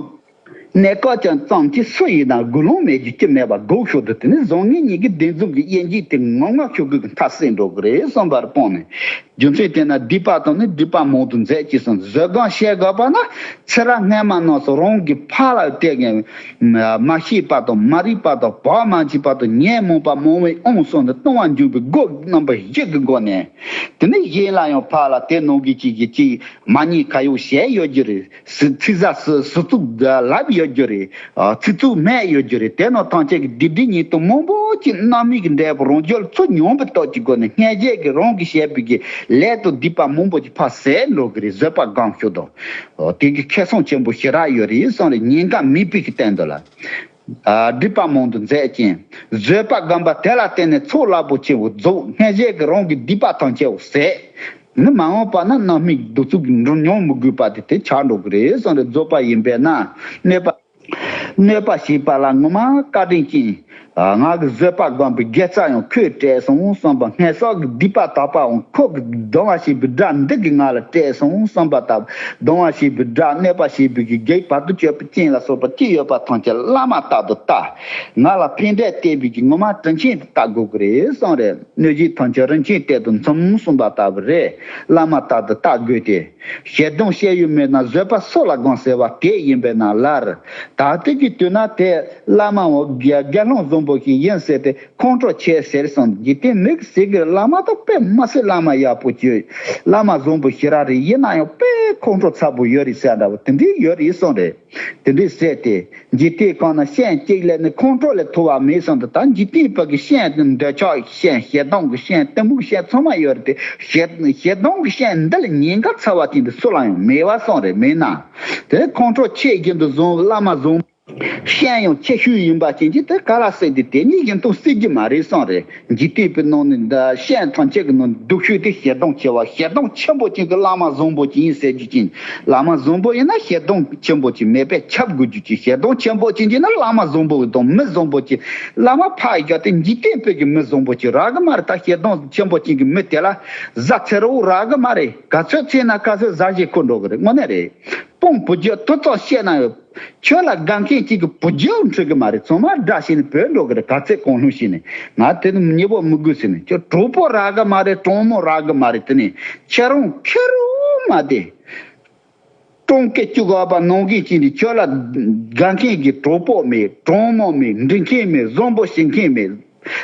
གནས་སྐབས་ཅན་ཙམ་གྱིས་སུ་ཡིན་ན་དགུ་ལོང་མེད་རྒྱུ་ཅི་མེད་པ་སྒུག་ཤོག་དུ། དེ་ནི་བཟང་ངན་གཉིས་ཀྱི་བདེན་རྫུན་གྱི་དབྱེ་འབྱེད་དེ་ངོ་ངོ་ཤོད་དགོས་ཀྱི་མཐའ་གསལ་འགྲོ་གི་རེད་བསམ་པར་སྤོང་ནས། རྒྱུ་མཚན་དེས་ན་སྡིག་པ་དང་ནི་སྒྲིབ་པ་མང་དུ་འཛད་ཅེས་གསུངས། བཟོད་སྒོམ་བྱེད་དགོས་པ་ན་ཚེ་རབས་སྔ་མ་རྣམས་སུ་རང་གི་ཕར་ལ་བལྟས་ནས་མ་ཤེས་པ་དང་མ་རིག་པ་དང་བག་མ་ཆགས་པ་དང་ཉོན་མོངས་པ་མང་བོས་དབང་སོང་ནས་ལྟུང་བ་འཇུག་པའི་སྒོ་རྣམ་པ་བཞི་གི་སྒོ་ནས། དེ་ནས་གཞན་ལ་ཡང་ཕར་ལ་དེ་ནང་གི་གཅིག་གིས་གཅིག་མ་ཉེས་ཁ་གཡོགས་བྱས་ཡོད་རྒྱུ་རེད། སི་ཚིག་ཟ་སི་སི་ཚུགས་ལབ་ཡོད་རྒྱུ་རེད། ཨ། ཚིག་རྩུབ་སྨྲས་ཡོད་རྒྱུ་རེད། དེ་རྣམས་ཐམས་ཅད་ཀྱི་སྡིག་སྒྲིབ་ཉེས་ལྟུང་མང་པོ་ཅིག་རྣམ་སྨིན་གྱི་འབྲས་བུ་རང་རྒྱུད་ལ་ཚུར་མྱོང་བའི་སྟོབས་ཀྱི་སྒོ་ནས་སྔོན་ཆད་ཀྱི་རང་གིས་བྱས་པའི་གི་ལས་དང་སྡིག་པ་མང་པོ་ཅིག་ཕར་ཟད་འགྲོ་གི་རེད། བཟོད་པ་སྒོམ་ཤོག་དང་། ཨོ། དེ་གི་ཁེ་བཟང་ཆེན་པོ་ཞེ་དྲག་ཡོད་རེད་གསུངས་རེད། ཉེན་ཁ་མེད་པའི་གི་སྟེང་དུ་ལ། ཨ། སྒྲིབ་པ་མང་དུ་འཛད་ཅིང་། བཟོད་པ་སྒོམ་པ་དེ་ལ་བརྟེན་ནས་ཚོགས་རླབས་པོ་ཆེ་བོ་རྫོགས། སྔོན་ཆད་ཀྱི་རང་གི་སྡིག་པ་ཐམས་ཅད་བོ་ཟད། ནི་མ་འོངས་པ་ན་རྣམ་སྨིན་གདུག་རྩུབ་ཀྱི་འགྲོ་མྱོང་མི་དགོས་པ་དེ་དེ་ཆགས་འགྲོ་གི་རེད་གསུངས་རེད། རྫོགས་པ་ཡིན་པས་ན་གནོད་པ། གནོད་པ་བྱེད་པ་ལ་ངོ་མ་བཀའ་དྲིན་ཅན། ང་གི་བཟོད་པ་སྒོམ་པའི་དགེ་རྩ་ཡང་ཁོས་སྤྲད་སོང་བསམ་པ། སྔོན་བསགས་ཀྱི་སྡིག་པ་དག་པའང་ཁོ་གིས་སྡང་བ་བྱེད་པའི་དགྲ་འདི་གིས་ང་ལ་སྤྲད་སོང་བསམ་པ་ལྟ་བུ། སྡང་བ་བྱེད་པའི་དགྲ། གནོད་པ་བྱེད་པའི་གི་བགེགས། བར་དུ་གཅོད་པའི་རྐྱེན་ལ་སོགས་པ་ཅི་ཡོད་པ་ཐམས་ཅད་བླ་མ་ལྟར་དུ་བལྟ། ང་ལ་ཕན་འབྲས་བསྟན་པའི་གི་ངོ་མ་དྲིན་ཆེན་དུ་བལྟ་དགོས་ཀྱི་རེད་གསུངས་རེད། གནོད་བྱེད་ཐམས་ཅད་རིན་ཆེན་གཏེར་དུ་འཚོ་གསུངས་པ་ལྟ་བུ་རེད། བླ་མ་ལྟར་དུ་བལྟ་དགོས་ཏེ། ཞེ་སྡང་སྐྱེ་ཡུལ་མེད་ན་བཟོད་པ་སུ་ལ་སྒོམ་ཟེར་བ་དེ་ཡིན་པས་ན་ལར། ད་ལྟའི་གི་དུས་ན་དེ་བླ་མའོ་དགེ་དགེ་སློང་བཟང་པོ་ཞིག་ཡིན་ཟེར་ཏེ་ཁོང་ཁྲོ་ཆེ་ཟེར་སོང་། འཇིག་རྟེན་མི་ཟེར་གི་བླ་མ་དང་དཔེ་མི་སྲིད་བླ་མ་ཡག་པོ་བྱོས། བླ་མ་བཟང་པོ་ཞེ་དྲག་རེད། ཡིན་ན་ཡང་དཔེ་ཁོང་ཁྲོ་ཚ་པོ་ཡོད་རེད་ཟེར་འདྲ་བོ་དེ་འདྲའི་ཡོད་རེད་གསུངས་རེད། དེ་འདྲའི་ཟེར་ཏེ། འཇིག་རྟེན་གང་ན་སྤྱན་གཅིག་ལས་ནི་ཁོང་ཁྲོ་ལས་ཐུ་བ་མེད་གསུངས་འདུག་ད་འཇིག་རྟེན་བར་གྱི་སྤྱན་དེ་འདོད་ཆགས་ཀྱི་སྤྱན། ཞེ་སྡང་གི་སྤྱན། གཏི་མུག་སྤྱན་ཚང་མ་ཡོད་རེད་དེ། ཞེ་ཞེ་སྡང་གི་སྤྱན་འདི་ལས་ཉེན་ཁ་ཚ་བ་ཅན་དེ་སུ་ལ་ཡང་མེད་པ་གསུངས་རེད། མེད་ན། དེ་ཁོང་ཁྲོ་ཆེ་རྒྱུན་དུ་བཟུང་བླ་མ་བཟང་། སྤྱན་ཡང་ཆེ་ཤོས་ཡིན་པ་ཅན་གྱིས་དེ་ག་ལ་སྲིད་དེ་དེ་ཉིད་ཡིན་སྟངས་སྲིད་ཀྱི་མ་རེད་གསུངས་རེད། འཇིག་རྟེན་པའི་ནང་ནས་འདི་སྤྱན་ཐམས་ཅད་ཀྱི་ནང་ནས་སྡུག་ཤོས་དེ་ཞེ་སྡང་ཆེ་བ། ཞེ་སྡང་ཆེན་པོ་ཅན་གྱི་བླ་མ་བཟང་པོ་ཅན་ཡིན་ཟེར་རྒྱུ་ཅན། བླ་མ་བཟང་པོ་ཡིན་ན་ཞེ་སྡང་ཆེན་པོ་ཅན་མེད་པས་ཁྱབ་དགོས་རྒྱུ་ཅན། ཞེ་སྡང་ཆེན་པོ་ཅན་གྱིས་ན་བླ་མ་བཟང་པོ་དང་མི་བཟང་པོ་ཅན། བླ་མ་ཕར་བཞག་སྟེ་འཇིག་རྟེན་པའི་གི་མི་བཟང་པོ་ཅན་རག་གི་མ་རེད། ད་ཞེ་སྡང་ཆེན་པོ་ཅན་གྱི་མི་དེ་ལ་ཟ་འཚེར་བོ་རག་གི་མ་རེད། ག་ཚོད་འཚེར་ན་ག་ཚོད་ཟ་བཞིན་འཁོར་འགྲོ་གི་རེད། དངོས་གནས་རེད། དཔུང་བུ་རྒྱུད་ཐུབ་ཙམ་བཤད་ན་ཡོད། ཁྱོད་ལ་དགའ་མཁན་གཅིག་གི་བུ་རྒྱུད་འཁྲུག་གི་མ་རེད། ཚང་མ་དགྲ་བྱས་ནས་བུད་འགྲོ་གི་རེད། ག་ཚད་གང་ལྷུང་བྱས་ནས་ང་དེ་ནི་མྱི་བོ་མི་དགོས་ཟེར་ནས། ཁྱོད་གྲོགས་པོ་རག་གི་མ་རེད། གྲོགས་མོ་རག་གི་མ་རེད། དེ་ནས་ཁྱེད་རང་ཁེར་རོ་མ་བསྡད། གྲོང་ཁྱེར་བཅུ་གོ་བ་ནང་གི་ཅིག་ནས་ཁྱོད་ལ་དགའ་མཁན་གྱི་གྲོགས་པོ་མེད། གྲོགས་མོ་མེད། འདྲི་མཁན་མེད། བཟང་པོ་བྱེད་མཁན་མེད།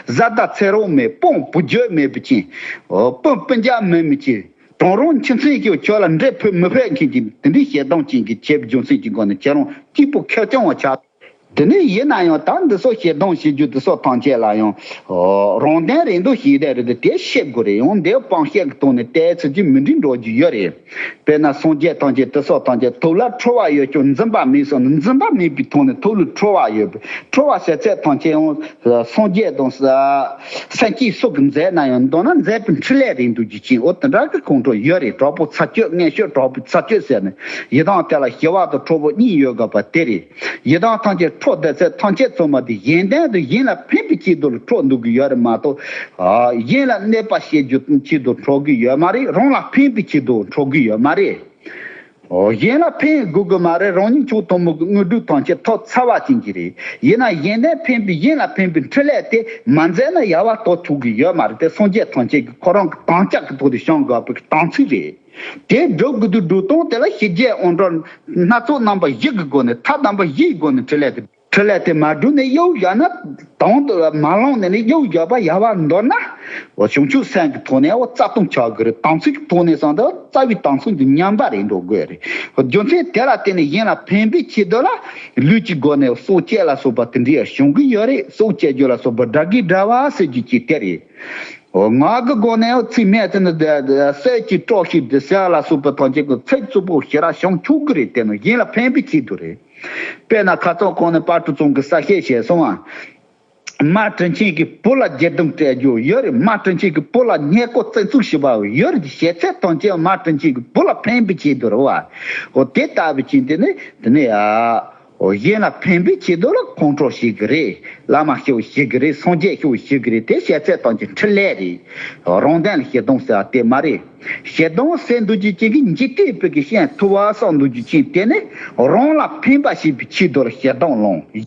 བཟའ་ཟླ་འཚེར་བོ་མེད། དཔུང་བུ་རྒྱུད་མེད་པ་ཅན། སྤུན་སྤུན་ཀྱག་མེད་མི་ཅན། གྲོང་རོང་ཁྱིམ་མཚེས་ཀྱིས་ཁྱོད་ལ་འབྲེལ་ཕུད་མི་ཕོད་མཁན་གྱི་དེ་འདྲའི་ཞེ་སྡང་ཅན་གྱི་ཁྱེད་རྒྱུ་མཚན་གྱི་སྒོ་ནས་ཁྱེད་རང་སྐྱིད་པོ་ཁེར་རྐྱང་བ་ཆགས། དེ་ནས་ཡིན་ན་ཡང་ད་འདི་ཚོ་ཞེ་སྡང་བྱེད་རྒྱུ་འདི་ཚོ་ཐམས་ཅད་ལ་ཡང་། ཨོ། རང་དོན་རེད་འདུག་ཞེས་བསྡད་རེད་དེ་དེ་ཤེས་དགོས་རེད། ཡང་འདི་སྤང་བཤད་ཀྱི་ཐོག་ནས་བལྟས་ཚུལ་གྱིས་མི་འགྲིག་འགྲོ་རྒྱུ་ཡོད་རེད། དཔེར་ན་སངས་རྒྱས་ཐམས་ཅད་དེ་ཚོ་ཐམས་ཅད་ཐུགས་ལ་ཁྲོ་བ་ཡོད་ཀྱང་འཛིན་པ་མེད་གསུངས་ནས། འཛིན་པ་མེད་པའི་ཐོག་ནས་ཐུགས་ལ་ཁྲོ་བ་ཡོད་པས། ཁྲོ་བ་ཟེར་ཚད་ཐམས་ཅད་ཡང་སངས་རྒྱས་དང་སེམས་ཅན་སོགས་ཀྱིས་མཛད་ན་ཡང་མདོར་ན་མཛད་པའི་འཕྲིན་ལས་རེད་འདུག་རྒྱུ་ཅན། འོ་དེ་འདྲ་གི་ཁོང་ཁྲོ་ཡོད་རེད། གྲོགས་པོ་ཚ་བཅོས་མངོན་ཤེས་གྲོགས་པོ་ཚ་བཅོས་ཟེར་ནས་ཡི་དམ་དེ་ལ་ཞི་བ་དང་ཁྲོ་བོ་གཉིས་ཡོད་དགོས་པ་དེ་རེད། ཡི་དམ་ཐམས་ཅད་ འཕྲོ་བསྡད་ཚད་ཐམས་ཅད་ཚང་མ་དེ་གཞན་དོན་དུ་གཞན་ལ་ཕན་པའི་ཆེད་དུ་ལ་འཕྲོ་འདུག་གི་ཡོད་རེད་མ་གཏོགས། ཨ། གཞན་ལ་གནོད་པ་བྱེད་རྒྱུ་ཆེད་དུ་འཕྲོ་གི་ཡོད་མ་རེད། རང་ལ་ཕན་པའི་ཆེད་དུ་འཕྲོ་གི་ཡོད་མ་རེད། ཨོ། གཞན་ལ་ཕན་དགོས་ཀྱི་མ་རེད། རང་ཉིད་ཆོག་ཐུན་མོང་གི་དངོས་གྲུབ་ཐམས་ཅད་ཐོབ་ཚར་བ་ཅན་གྱི་རེད། ཡིན་ན་གཞན་དོན་ཕན་པའི་གཞན་ལ་ཕན་པའི་འཕྲིན་ལས་དེ་མ་མཛད་ན་ཡལ་བ་དོར་ཐུབ་ཀྱི་ཡོད་མ་རེད། དེ་སངས་རྒྱས་ཐམས་ཅད་ཀྱིས་ཁོ་རང་གི་དམ་བཅའ་གི་ཐོག་ཏུ་བཞེངས་དགོས་པའི་དམ་ཚིག་རེད། དེ་སྒྲུབ་དགོས་དུས་སྒྲུབ་སྟངས་དེ་ལ་ཞི་རྒྱས་དབང་དྲག་སྣ་ཚོགས་རྣམ་པ་བཞི་གི་སྒོ་ནས། ཐབས་རྣམ་པ་བཞིའི་སྒོ་ནས་འཕྲིན་ལས་དེ། འཕྲིན་ལས་དེ་མ་བསྒྲུབས་ནས་གཡོ་བཞག་ན། དང་དུ་མ་བླངས་ནས་ནི་གཡོ་བཞག་པ་ཡལ་བར་འདོར་ན། འོ། བྱང་ཆུབ་སེམས་ཀྱི་ཐོག་ནས་འོ་རྩ་ལྟུང་ཆགས་ཀྱི་རེད། དམ་ཚིག་གི་ཐོག་ནས་བསམ་ད་རྩ་བའི་དམ་ཚིག་འདི་ཉམས་པ་རེད་འགྲོ་དགོས་རེད། རྒྱུ་མཚན་དེ་ལ་བརྟེན་ནས་གཞན་ལ་ཕན་པའི་ཆེད་དུ་ལ་ལུས་ཀྱི་སྒོ་ནས་སྲོག་བཅད་ལ་སོགས་པ་དེ་འདྲའི་བྱུང་གི་ཡོད་རེད། སྲོག་བཅད་རྒྱུ་ལ་སོགས་པ་དགྲ་བགེགས་དགྲ་བོ་ཟེར་རྒྱུ་ཅིག་དེ་རེད། འོ། ངག་གི་སྒོ་ནས་འོ་ཚིག་སྨྲས་ཚེ་ན་གསེར་གྱི་བཀྲ་ཤིས་འདི་ཟེར་ལ་སོགས་པ་ཐམས་ཅད་ཀྱི་ཚིག་རྩུབ་པོ་ཞེ་དྲག་བྱུང་ཆོག་གི་རེད། དེ་ནི་གཞན་ལ་ཕན་པའི་ཆེད་དུ་རེད། དཔེར་ན་ཁ་སང་གོང་ནས་དཔལ་སྤྲུལ་ཚང་གིས་གསལ་བཤད་བྱས་སོང་ཨ། མ་དྲིན་ཆེན་གྱི་བུ་ལ་སྒྱེར་དུམ་སྤྲད་རྒྱུ་ཡོད་རེད། མ་དྲིན་ཆེན་གྱི་བུ་ལ་ཉེས་སྐོར་བཙན་ཚུགས་ཞུ་བ་ཡོད་རེད། བྱས་ཚད་ཐམས་ཅད་མ་དྲིན་ཆེན་གྱི་བུ་ལ་ཕན་པའི་ཆེད་དུ་རེད་བ། འོ། དེ་ལྟ་བུ་ཅིག་དེ་ནི་དེ་ནི་ཨ། འོ། གཞན་ལ་ཕན་པའི་ཆེད་དུ་ལ་ཁོང་ཁྲོ་བྱེད་གི་རེད། བླ་མ་ཤོག་བྱེད་གི་རེད། སངས་རྒྱས་ཤོག་བྱེད་གི་རེད། དེ་བྱས་ཚད་ཐམས་ཅད་འཕྲིན་ལས་རེད། རང་དོན་ལ་ཞེ་སྡང་ཟེར་བ་དེ་མ་རེད། ཞེ་སྡང་ཟེར་འདུག་རྒྱུ་ཅན་གྱི་འཇིག་རྟེན་པའི་གི་ཤན་ཐུབ་པ་སོགས་འདུག་རྒྱུ་ཅན་དེ་ནི་རང་ལ་ཕན་པ་བྱེད་པའི་ཆེད་དུ་ལ་ཞེ་སྡང་སློང་།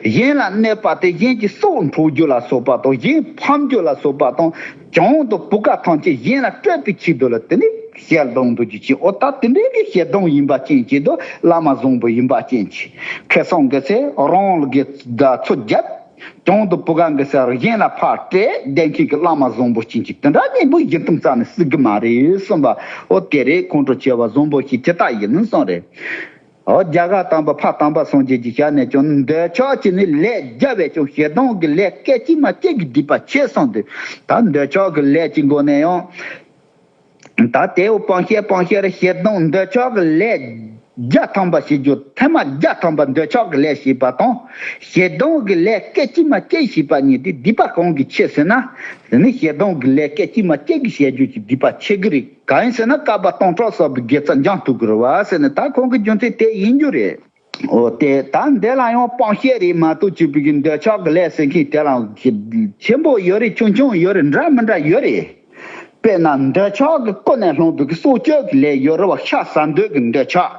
གཞན་ལ་གནོད་པ་དེ་གཞན་གྱི་སྲོག་འཕྲོག་རྒྱུ་ལ་སོགས་པ་དང་། གཞན་ཕམ་རྒྱུ་ལ་སོགས་པ་དང་། གྱོང་དང་བུ་ག་ཐམས་ཅད་གཞན་ལ་སྤྲོད་པའི་ཆེད་དུ་ལ་དེ་ནི་ཞེ་སྡང་འདུག་རྒྱུ་ཅན། འོ། ད་དེ་འདྲའི་གི་ཞེ་སྡང་ཡིན་པ་ཅན་གྱི་དང་བླ་མ་བཟང་པོ་ཡིན་པ་ཅན་གྱི། ཁེ་བཟང་གི་ཚེ་རང་ལ་གི་ཚུར་རྒྱབ། གྱོང་དང་བུ་ག་གི་ཚེ་གཞན་ལ་ཕར་སྤྲད། བདེན་མཁན་གྱི་བླ་མ་བཟང་པོ་ཅན་གྱི་དེ་འདྲ་གཉིས་པོ་ཡིན་དུས་ཙམ་ནས་སྲིད་གི་མ་རེད་གསུངས་པ། འོ། དེ་རེད། ཁོང་ཁྲོ་ཆེ་བ་བཟང་པོ་ཞིག་ཇི་ལྟར་ཡིན་གསུངས་རེད། འོ། རྒྱ་གར་དམ་པ་ཕ་དམ་པ་སངས་རྒྱས་ཀྱི་ཞལ་ནས་ཀྱང་འདོད་ཆགས་ཀྱིས་ནི་ལས་བརྒྱ་བས་ཀྱང་། ཞེ་སྡང་གི་ལས་སྐད་ཅིག་མ་གཅིག་གིས་སྡིག་པ་ཆེ་གསུངས་ཏེ། ད་འདོད་ཆགས་ཀྱི་ལས་ཀྱི་སྒོ་ནས་ཡང་། ད་དེའུ་སྤང་བཤད་སྤང་བཤད་རེད། ཞེ་སྡང་འདོད་ཆགས་ཀྱི་ལས་བརྒྱ་ཐམ་པ་བྱེད་རྒྱུ། ཐེངས་མ་བརྒྱ་ཐམ་པ་འདོད་ཆགས་ཀྱི་ལས་བྱས་པ་དང་། ཞེ་སྡང་གི་ལས་སྐད་ཅིག་མ་གཅིག་བྱས་པ་གཉིས་དེ་སྡིག་པ་གང་གིས་ཆེ་ཟེར་ན། དེ་ནི་ཞེ་སྡང་གི་ལས་སྐད་ཅིག་མ་གཅིག་གིས་བྱེད་རྒྱུ་གྱི་སྡིག་པ་ཆེ་གི་རེད། གང་ཡིན་ཟེར་ན། བསྐལ་པ་སྟོང་ཕྲག་བསགས་པའི་དགེ་རྩ་འཇོམས་ཐུབ་ཀྱི་རེད་བ་ཟེར་ནས། ད་ཁོང་གི་རྒྱུ་མཚན་དེ་ཡིན་རྒྱུ་རེད། འོ། དེ་ད་འདི་ལ་ཡང་སྤང་བཤད་རེད་མ་གཏོགས། བྱས་པའི་གི་འདོད་ཆགས་ཀྱི་ལས་ཟེར་མཁན་དེ་ལ་ཆེན་པོ་ཡོད་རེད། ཆུང་ཆུང་ཡོད་རེད། འདྲ་མི་འདྲ་ཡོད་རེད། དཔེར་ན་འདོད་ཆགས་ཀྱིས་ཀུན་ནས་བསླངས་པའི་གི་སྲོག་གཅོད་ཀྱི་ལས་ཡོད་རེད་བ། ཤ་ཟ་འདོད་ཀྱི་འདོད་ཆགས།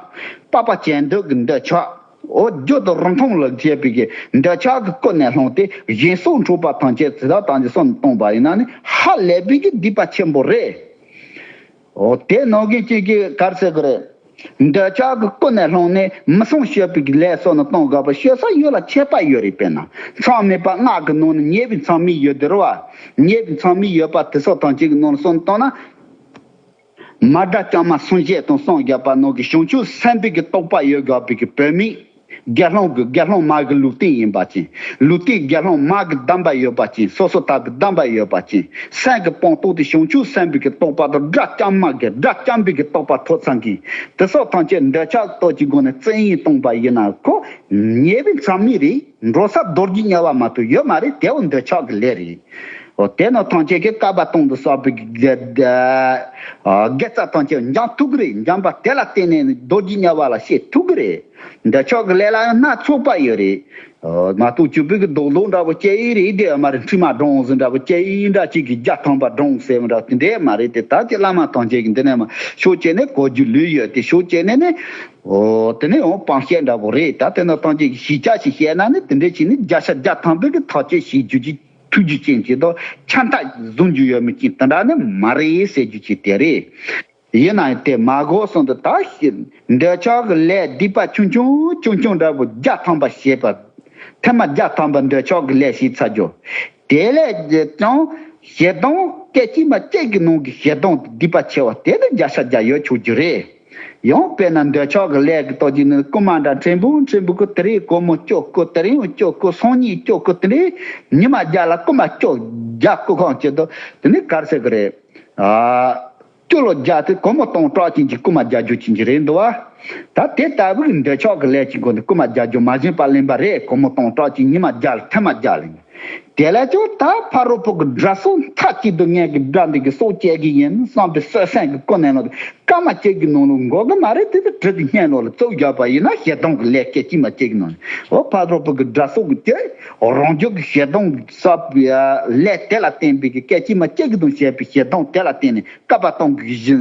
པགས་པ་བཅད་འདོད་ཀྱི་འདོད་ཆགས། འོ། རྒྱུ་དང་རིན་ཐང་ལ་བྱས་པའི་གི་འདོད་ཆགས་ཀྱིས་ཀུན་ནས་བསླངས་ཏེ་གཞན་སྲོག་འཕྲོག་པ་ཐམས་ཅད་ཇི་ལྟར་བཏང་ཅི་སོགས་བཏང་པ་ཡིན་ན་ནི་ཧ་ལས་པའི་གི་སྡིག་པ་ཆེན་པོ་རེད། འོ། དེ་ནང་བཞིན་གཅིག་གིས་ག་རེ་ཟེར་གི་རེད། འདོད་ཆགས་ཀྱིས་ཀུན་ནས་བསླངས་ནས་མི་བསམ་སྤྱོད་པའི་ལས་སོགས་ནི་གཏོང་དགོས་པ། སྤྱོད་ས་ཡོད་ལ་ཆད་པ་ཡོད་རེད། དཔེར་ན་མཚམས་མེད་པ་ལྔ་གི་ནང་ནས་ཉེས་པའི་མཚམས་མེད་ཡོད་དེ་རེད་བ། ཉེས་པའི་མཚམས་མེད་ཡོད་པ་དེ་སོགས་ཐམས་ཅད་ཀྱི་ནང་ནས་བསམ་བཏང་ན། མ་དགྲ་བཅོམ་མ་སངས་རྒྱས་དང་སངས་རྒྱས་པ་རྣམས་ཀྱི་བྱང་ཆུབ་སེམས་དཔའི་གི་རྟོགས་པ་ཡོད་དགོས་པའི་གི་བུད་མེད། དགེ་སློང་གི་དགེ་སློང་མ་གི་ལུས་རྟེན་ཡིན་པ་ཅན། ལུས་རྟེན་དགེ་སློང་མ་གི་གདམས་པ་ཡོད་པ་ཅན། སོ་སོ་ལྟ་བུའི་གདམས་པ་ཡོད་པ་ཅན། སེམས་ཀྱི་སྤངས་རྟོགས་དེ་བྱང་ཆུབ་སེམས་དཔའི་གི་རྟོགས་པ་དང་དགྲ་བཅོམ་མ་གི་དགྲ་བཅོམ་པའི་གི་རྟོགས་པ་ཐོབ་ཚར་མཁན། དེ་སོགས་ཐམས་ཅད་འདོད་ཆགས་སྟོབས་ཀྱི་སྒོ་ནས་བཙན་གཡེམ་བཏང་པ་ཡིན་ན་ཁོ་ཉེས་པའི་མཚམས་མེད་རེད། འགྲོ་ས་རྡོ་རྗེ་དམྱལ་བ་མ་གཏོགས་ཡོད་མ་རེད། དེའོ་འདོད་ཆགས་ཀྱི་ལས་རེད། འོ། དེ་ནི་ཐམས་ཅད་ཀྱི་བསྐལ་པ་སྟོང་དུ་བསགས་པའི་དགེ་དགེ་རྩ་ཐམས་ཅད་འཇོམས་ཐུབ་ཀྱི་རེད། འཇོམས་པ་དེ་ལ་བརྟེན་ནས་རྡོ་རྗེ་དམྱལ་བ་ལ་སྐྱེ་ཐུབ་ཀྱི་རེད། འདོད་ཆགས་ཀྱི་ལས་ལ་ཡང་སྣ་ཚོགས་པ་ཡོད་རེད། འོ། མ་གཏོགས་བྱས་པའི་གི་རྡོག་རྡོག་འདྲ་པོ་སྐྱེ་ཡི་རེད་དེ་ཡོད་མ་རེད། འཕྲུལ་མ་སྒྲོན་ཟེར་འདྲ་པོ་སྐྱེ་ཡི་འདྲ་ཅིག་གི་བརྒྱ་ཐམ་པ་སྒྲོན་ཟེར་བ་འདྲ་དེ་འདྲ་མ་རེད་དེ། ད་དེ་བླ་མ་ཐམས་ཅད་ཀྱི་འདི་ནས་མ་ཕྱོགས་གཅིག་ནས་གོ་རྒྱུ་ལོས་ཡོད་དེ། ཕྱོགས་གཅིག་ནས་ནི། འོ། དེ་ནས་ཡང་སྤང་བཤད་འདྲ་པོ་རེད། ད་དེ་ནི་ཐམས་ཅད་ཀྱི་གཞི་ཆ་ཞིག་བཤད་ན་ནི་དེ་འདྲ་བྱས་ནས་བརྒྱ་ཆ་བརྒྱ་ཐམ་པའི་གི་ཐག་གཅོད་བྱེད་རྒྱུ་ཅིག་ཐུགས་རྒྱུ་ཅན་གྱི་དང་ཆ་འཐག་བཟུང་རྒྱུ་ཡོད་མི་ཅིག་དེ་འདྲ་ནི་མ་རེད་ཟེར་རྒྱུ་ཅིག་དེ་རེད། ཡིན་ན་ཡང་དེ་མ་གོ་སོང་དུ་ད་ཞིག་འདོད་ཆགས་ཀྱི་ལས་སྡིག་པ་ཆུང་ཆུང་ཆུང་ཆུང་འདྲ་པོ་བརྒྱ་ཐམ་པ་བྱས་པ། ཐེངས་མ་བརྒྱ་ཐམ་པ་འདོད་ཆགས་ཀྱི་ལས་བྱས་ཚར་རྒྱུ། དེ་ལས་ཀྱང་ཞེ་སྡང་སྐད་ཅིག་མ་གཅིག་གི་ནང་གི་ཞེ་སྡང་སྡིག་པ་ཆེ་བ་དེ་ནི་བརྒྱ་ཆ་བརྒྱ་ཡོད་ཆོག་རྒྱུ་རེད། ཡང་དཔེར་ན་འདོད་ཆགས་ཀྱི་ལས་ཀྱི་སྟོབས་ཀྱིས་ནི་རྐུན་མ་འདྲ་ཕྲན་བུ་ཕྲན་བུ་ཁོ་དེ་རིང་སྒོར་མོ་བཅུ་རྐུ། དེ་རིང་བཅུ་རྐུ། སང་ཉིན་བཅུ་རྐུ། དེ་རིང་ཉི་མ་བརྒྱ་ལ་རྐུན་མ་བཅུ་བརྒྱ་རྐུ་གང་བྱེད་དོ། དེ་ནི་ག་རེ་ཟེར་གི་རེད། ཨ། བཅུ་ལོ་བརྒྱ་དེ་སྒོར་མོ་སྟོང་ཕྲག་ཅན་གྱི་རྐུན་མ་རྒྱག་རྒྱུ་ཅན་གྱི་རེད་འདུག་བ། ད་དེ་ལྟ་བུའི་འདོད་ཆགས་ཀྱི་ལས་ཀྱི་སྒོ་ནས་རྐུན་མ་རྒྱག་རྒྱུ་མ་བྱིན་པར་ལེན་པ་རེད། སྒོར་མོ་སྟོང་ཕྲག་ཅན་ཉི་མ་བརྒྱ་ལ་ཐེངས་མ་བརྒྱ་ལེན། དེ་ལས་ཀྱང་ད་ཕ་རོལ་པོ་གི་དགྲ་སོགས་མཐའ་གཅིག་ཏུ་ངེད་ཀྱི་དགྲ་འདི་གི་སྲོག་བཅད་ཀྱི་ཡིན་བསམ་པའི་བསོད་སེམས་ཀྱི་ཀུན་ནས་ལོག་སྟེ་སྐར་མ་གཅིག་གི་ནང་ལ་འགོག་གི་མ་རེད། དེ་དེ་གྲི་གི་སྙན་ལོག་ལ་བཙུགས་བཞག་པ་ཡིན་ན་ཞེ་སྡང་གི་ལས་སྐད་ཅིག་མ་གཅིག་གི་ནང་ནས་འོ་ཕ་རོལ་པོ་གི་དགྲ་སོགས་ཀྱི་རང་རྒྱུད་ཀྱི་ཞེ་སྡང་གི་ས་ལས་དེ་ལ་བརྟེན་པའི་གི་སྐད་ཅིག་མ་གཅིག་གི་དང་བྱས་པའི་ཞེ་སྡང་དེ་ལ་བརྟེན་ནས་བསྐལ་པ་སྟོང་གི་གཞི་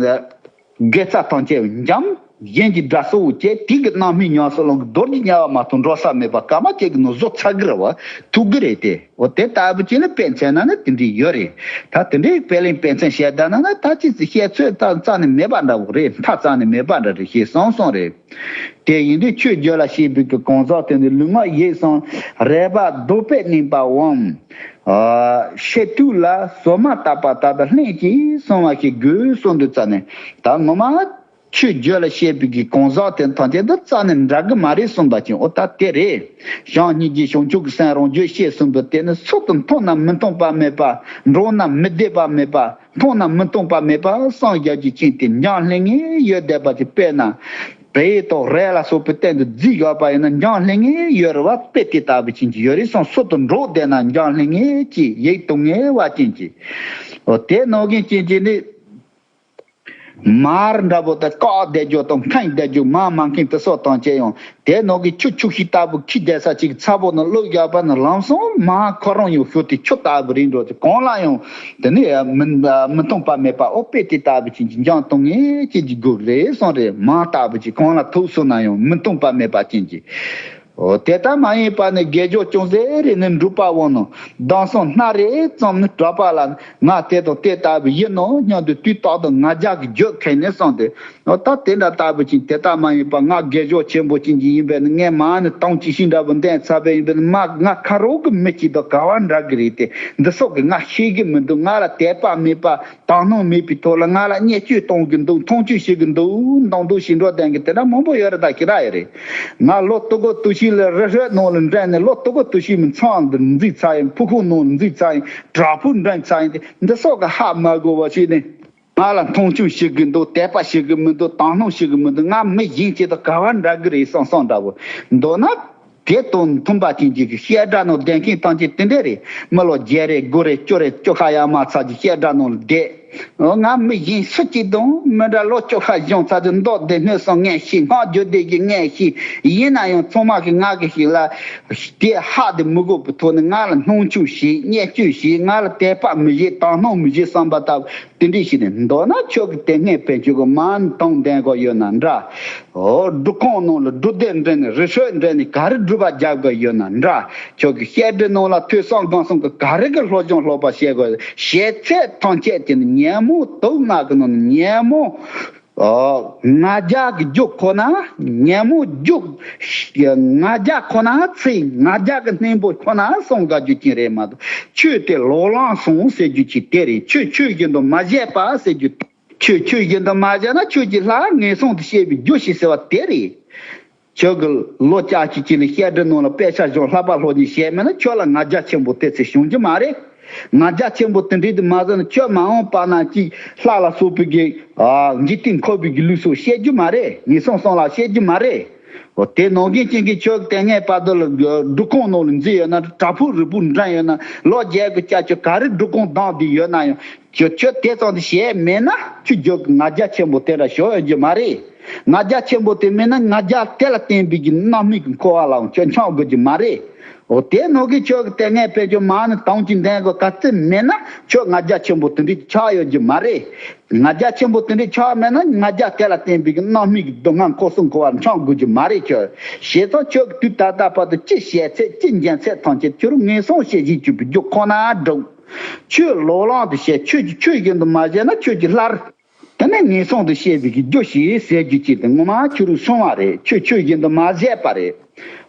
དགེ་རྩ་ཐམས་ཅད་འཇམ། གཞན་གྱི་དགྲ་སོགས་ཀྱི་དེ་གི་རྣམ་སྨིན་ཉམས་སུ་བླང་གི་རྡོ་རྗེ་དམྱལ་བ་མ་གཏོགས་འགྲོ་ས་མེད་པ་སྐར་མ་གཅིག་གི་ནང་བཟོ་ཚར་གི་རེད་བ། ཐུག་གི་རེད་དེ། འོ་དེ་ལྟ་བུ་ཅིག་ལ་དཔེ་མཚོན་ན་ནི་དེ་འདྲ་ཡོད་རེད། ད་དེ་འདྲའི་དཔེ་ལེན་དཔེ་མཚོན་བཤད་ད་ན་ན་ད་ཅི་ཙི་བཤད་ཚོད་ད་རྩ་ནས་མེད་པ་འདྲ་བོ་རེད། མཐའ་རྩ་ནས་མེད་པ་འདྲ་རེད་ཞེས་གསུངས་སོང་རེད། དེ་ཡིན་དུས་ཆོས་བརྗོད་ལ་བྱེད་པའི་གི་གང་ཟག་དེ་ནི་ལུས་ངག་ཡིད་གསུམ་རལ་པ་རྡོ་པས་གནོན་པའམ། ཨ་ཤེས་ཐུབ་ལ་སོ་མ་བཏབ་པ་ལྟ་བུ་ལྷུན་གྱིས་གསང་བ་ཞིག་དགོས་གསུངས་འདུག་རྩ་ནས་ད་ངོ་མ་ཆོས་བརྗོད་ལ་བཤད་པའི་གི་གང་ཟག་དེ་ཐམས་ཅད་འདི་རྩ་ནས་འདྲ་གི་མ་རེད་གསུངས་པ་ཅིན་འོ་ད་དེ་རེད། བྱམས་སྙིང་རྗེ་བྱང་ཆུབ་ཀྱི་སེམས་རང་རྒྱུད་ཤེས་གསུངས་པ་དེ་ནི་སུ་དང་མཐུན་ན་མི་མཐུན་པ་མེད་པ། འགྲོགས་ན་མི་བདེ་བ་མེད་པ། མཐོང་ན་མི་མཐོང་པ་མེད་པ་སངས་རྒྱས་ཀྱི་ཆོས་དེ་འཇམ་ལྷང་ངེ་ཡོད་བསྡད་པ་ཅིག་དཔེར་ན། བལ་ཡུལ་དང་རས་ལ་སོགས་པའི་སྟེང་དུ་རྫིས་བཞག་པ་ཡིན་ན་འཇམ་ལྷང་ངེ་ཡོད་རེད་བ། དཔེ་དེ་ལྟ་བུ་ཅན་གྱི་ཡོད་རེད་སོང་སུ་དང་འགྲོགས་བསྡད་ན་འཇམ་ལྷང་ངེ་ཅིག་ཡིད་དུ་ངེས་པ་ཅན་གྱི། འོ་དེ་ནང་བཞིན་ཅན་གྱི་ནི། མར་འདྲ་པོ་དང་བཀག་བསྡད་རྒྱུ་དང་འཁེན་བསྡད་རྒྱུ་མ་མ་འཁེན་དེ་སོགས་དང་བཅས་ཡང་། དེ་ནང་གི་ཆུ་ཆུ་ཤིང་ལྟ་བུ་ཁྱི་བསྡད་ས་ཅིག་ཚ་པོ་ནང་བླུགས་བཞག་པ་ན་ལམ་སང་མར་ཁོ་རང་ཡང་ཤོར་ཏེ་ཆུ་ལྟ་བུ་རིང་འགྲོ་ཅིག་གང་ལ་ཡང་དེ་ནི་མི་མི་མཐོང་པ་མེད་པ་འོ་དཔེ་དེ་ལྟ་བུ་ཅིག་འཇམ་གཏོང་ངེས་ཅིག་གི་སྒོ་རེད་སོང་རེད། མར་ལྟ་བུ་ཅིག་གང་ལ་ཐུག་སོང་ན་ཡང་མི་མཐོང་པ་མེད་པ་ཅན་གྱི། འོ་དེ་ལྟ་མ་ཡིན་པ་ནི་དགེ་སྦྱོར་ཅུང་ཟད་རེ་ནི་འགྲུབ་པ་འོང་ནོ། མདང་སང་སྣ་རེ་ཙམ་ནི་གྲགས་པ་ལ་ང་དེ་དང་དེ་ལྟ་བུ་ཡིན་ནོ་སྙམ་དུ་དུས་རྟག་ཏུ་ང་རྒྱལ་གྱི་རྒྱུད་ཁེངས་ནས་སོང་སྟེ། འོ་ད་དེ་འདྲ་ལྟ་བུ་ཅིག་དེ་ལྟ་མ་ཡིན་པ་ང་དགེ་སྦྱོར་ཆེན་པོ་ཅན་གྱི་ཡིན་པས་ནི་ངས་མ་ནི་དོན་ཅི་ཞིག་འདྲ་བོ་འདོན་ཚར་བས་ཡིན་པས་ནི་མ་ང་ཁ་རོག་གི་མི་གཅིག་དང་ག་བ་འདྲ་གི་རེད་དེ། འདི་སོགས་ཀྱི་ང་ཤེས་ཀྱི་མི་འདུག་ང་ལ་དད་པ་མེད་པ། དག་སྣང་མེད་པའི་ཐོག་ལ་ང་ལ་བརྙས་བཅོས་གཏོང་གི་འདུག་མཐོང་ཆུང་བྱེད་ཀྱི་འདུག་མདང་དུ་ཞིག་འགྲོ་བསྡད་མཁན་དེ་འདྲ་མང་པོ་ཡོད་རེད། ད་ཞེ་དྲག་ཡོད་རེད། ང་ལོ་དུ་གོ་དུ་ཤི་ལ་རི་ཧྲོད་ནང་ལ་འདྲེན་ནས་ལོ་དུ་གོ་དུ་ཤི་མི་ཚང་འདི་འཛིགས་ཚར་ཡིན། ཕུ་ཁུག་ནང་འཛིགས་ཚར་ཡིན། བྲག་ཕུག་འདྲེན་ཚར་ཡིན་ཏེ་འདི་སོགས་ཀྱི་ཧ་མ་གོ་བ་ཞིག་ནས་ང་ལ་མཐོང་ཆུང་བྱེད་ཀྱི་འདུག་དད་པ་བྱེད་ཀྱི་མི་འདུག་དག་སྣང་བྱེད་ཀྱི་མི་འདུག་ང་མི་གཞན་གཅིག་དང་ག་བ་འདྲ་གི་རེད་བསམ་བསམ་འདྲ་བོ་མདོར་ན། དེ་དང་མཐུན་པ་ཅན་གྱི་བཤད་སྒྲ་ནང་བདེན་མཁན་ཐམས་ཅད་དེ་འདྲ་རེད། མི་ལོ་བརྒྱད་རེ་དགུ་རེ་བཅུ་རེ་བཅུ་ཁ་ཡར་མར་ཚར་གྱི་བཤད་སྒྲ་ནང་ལ་བསྡད། ང་མི་གཞན་སུ་གཅིག་དང་མི་འདྲ་ལོ་བཅུ་ཁ་གཞུང་ཚར་གྱི་མདོ་སྡེ་སྣོད་གསུམ་ངས་ཤེས། སྔགས་རྒྱུད་སྡེ་བཞི་ངས་ཤེས། ཡིན་ན་ཡང་ཚང་མ་གི་ང་གི་ཞིག་ལ་དེ་ཧ་དེ་མི་དགོས་པའི་ཐོག་ནས་ང་ལ་སྣང་ཆུང་བྱེད། བརྙས་བཅོས་བྱེད། ང་ལ་དད་པ་མི་བྱེད། དག་སྣང་མི་བྱེད་བསམ་པ་ལྟ་བུ། དེ་འདྲ་ཞིག་ནས་མདོར་ན་ཁྱོད་ཀྱི་དེ་སྔའི་དཔེ་ཆོས་ཀྱི་མ་ནི་དང་ལྡན་དགོས་ཡོད་ན་འདྲ། འོ་སྒྲུབ་ཁང་ནང་ལ་སྒྲུབ་སྡེ་འདྲེན་ནས་རི་ཁྲོད་འདྲེན་ནས་ག་རེ་སྒྲུབ་པ་རྒྱག་དགོས་ཡོད་ན་འདྲ། ཁྱོད་ཀྱི་བཤད་སྒྲོས་ནང་ལ་ཐོས་བསམ་སྒོམ་གསུམ་གྱི་ག་རེ་གི་སློབ་སྦྱོང་སློབ་པ་བྱེད་དགོས་བྱེད་ཚད་ཐམས་ཅད་དེ་ནི་ཉོན་མོངས་དུག་ལྔ་གི་ནང་ནས་ཉོན་མོངས། ཨོ། ང་རྒྱལ་གྱི་རྒྱུ་ཁོ་ན་ཉོན་མོངས་རྒྱུ། ང་རྒྱལ་ཁོ་ན་ཚེ། ང་རྒྱལ་གྱི་གཉེན་པོ་ཁོ་ན་སོང་དགའ་རྒྱུ་ཅན་རེད་མ་གཏོགས་ཆོས་དེ་ལོག་ལམ་སོང་ཟེར་རྒྱུ་ཅིག་དེ་རེད། ཆོས་ཆོས་བཞིན་དུ་མ་བྱས་པ་ཟེར་རྒྱུ། ཆོས་ཆོས་བཞིན་དུ་མ་བྱས་ན་ཆོས་ཀྱི་ལྷ་ངན་སོང་དུ་སྐྱེ་བའི་རྒྱུ་ཞིག་ཟེར་བ་དེ་རེད། ཁྱོད་ཀྱི་ལོ་བརྒྱ་ཅིག་ཅིག་ལ་བཤད་སྒྲོས་ནང་ལ་དཔེ་ཆ་བཞག་ལྷག་པ་ལྷོ་ཉིན་བཤད་མེད་ན་ཁྱོད་ལ་ང་རྒྱལ་ཆེན་པོ་དེ་ཚེ་བྱུང་རྒྱུ་མ་རེད། ང་རྒྱལ་ཆེན་པོ་དེ་འདྲའི་དུ་མ་ཟད་ན་ཁྱོད་མ་འོངས་པ་ན་ཅིག་ལྷ་ལ་སོགས་པའི་གི་འཇིག་རྟེན་འཁོར་བའི་གི་ལུགས་སྲོལ་བཤད་རྒྱུ་མ་རེད། ངན་སོང་གསུམ་ལ་བཤད་རྒྱུ་མ་རེད། འོ་དེ་ནང་བཞིན་ཅན་གྱི་ཁྱོད་དེ་སྔའི་བར་དུ་ལ་སྒྲུབ་ཁང་ནང་ལ་འཛུལ་ཡོད་ན་བྲག་ཕུག་རི་ཕུག་འདྲེན་ཡོད་ན་ལོ་བརྒྱད་དགུ་བརྒྱ་ཁྱོད་ག་རེ་སྒྲུབ་ཁང་བསྡམས་བསྡད་ཡོད་ན་ཡང་ཁྱོད་ཁྱོད་དེ་ཙམ་དུ་བྱས་མེད་ན་ཁྱོད་རྒྱུད་ཀྱི་ང་རྒྱལ་ཆེན་པོ་དེ་འདྲ་ཞོག་ཡོད་རྒྱུ་མ་རེད། ང་རྒྱལ་ཆེན་པོ་དེ་མེད་ན་ང་རྒྱལ་དེ་ལ་བརྟེན་པའི་གི་རྣམ་སྨིན་གྱི་འཁོར་བ་ལའང་ཁྱོད་འཁྱམས་དགོས་རྒྱུ་མ་རེད། འོ་དེ་ནང་གི་ཁྱོད་ཀྱི་དེ་སྔའི་དཔེ་ཆོས་མ་ནི་དང་གཅིག་ལྡན་དགོས་ག་ཚོད་མེད་ན་ཁྱོད་ང་རྒྱལ་ཆེན་པོ་དེ་འདྲའི་ཆགས་ཡོད་རྒྱུ་མ་རེད། ང་རྒྱལ་ཆེན་པོ་དེ་འདྲའི་ཆགས་མེད་ན་ང་རྒྱལ་དེ་ལ་བརྟེན་པའི་གི་རྣམ་སྨིན་གྱི་སྡུག་བསྔལ་འཁོར་གསུམ་འཁོར་བར་འཁྱམས་དགོས་རྒྱུ་མ་རེད། ཁྱོད་བྱས་ཙང་ཁྱོད་ཀྱི་དུས་ད་ལྟ་བར་དུ་ཅི་བཤད་ཚད་ཅི་འཇོན་ཚད་ཐམས་ཅད་ཁྱོད་རང་ངན་སོང་བྱེད་བཞིན་གྱུར་པའི་རྒྱུ་ཁོ་ན་སྒྲུབ། ཆོས་ལོག་ལམ་དུ་བྱེད། ཆོས་ཀྱི་ཆོས་བཞིན་དུ་མ་བྱས་ན་ཆོས་ཀྱི་སླར། དེ་ནས་ངན་སོང་དུ་སྐྱེ་བའི་གི་རྒྱུ་ཞིག་ཟེར་རྒྱུ་ཅིག་དེ་ངོ་མ་ཁྱོད་རང་སོང་བ་རེད། ཆོས་ཆོས་བཞིན་དུ་མ་བྱས་པ་རེད།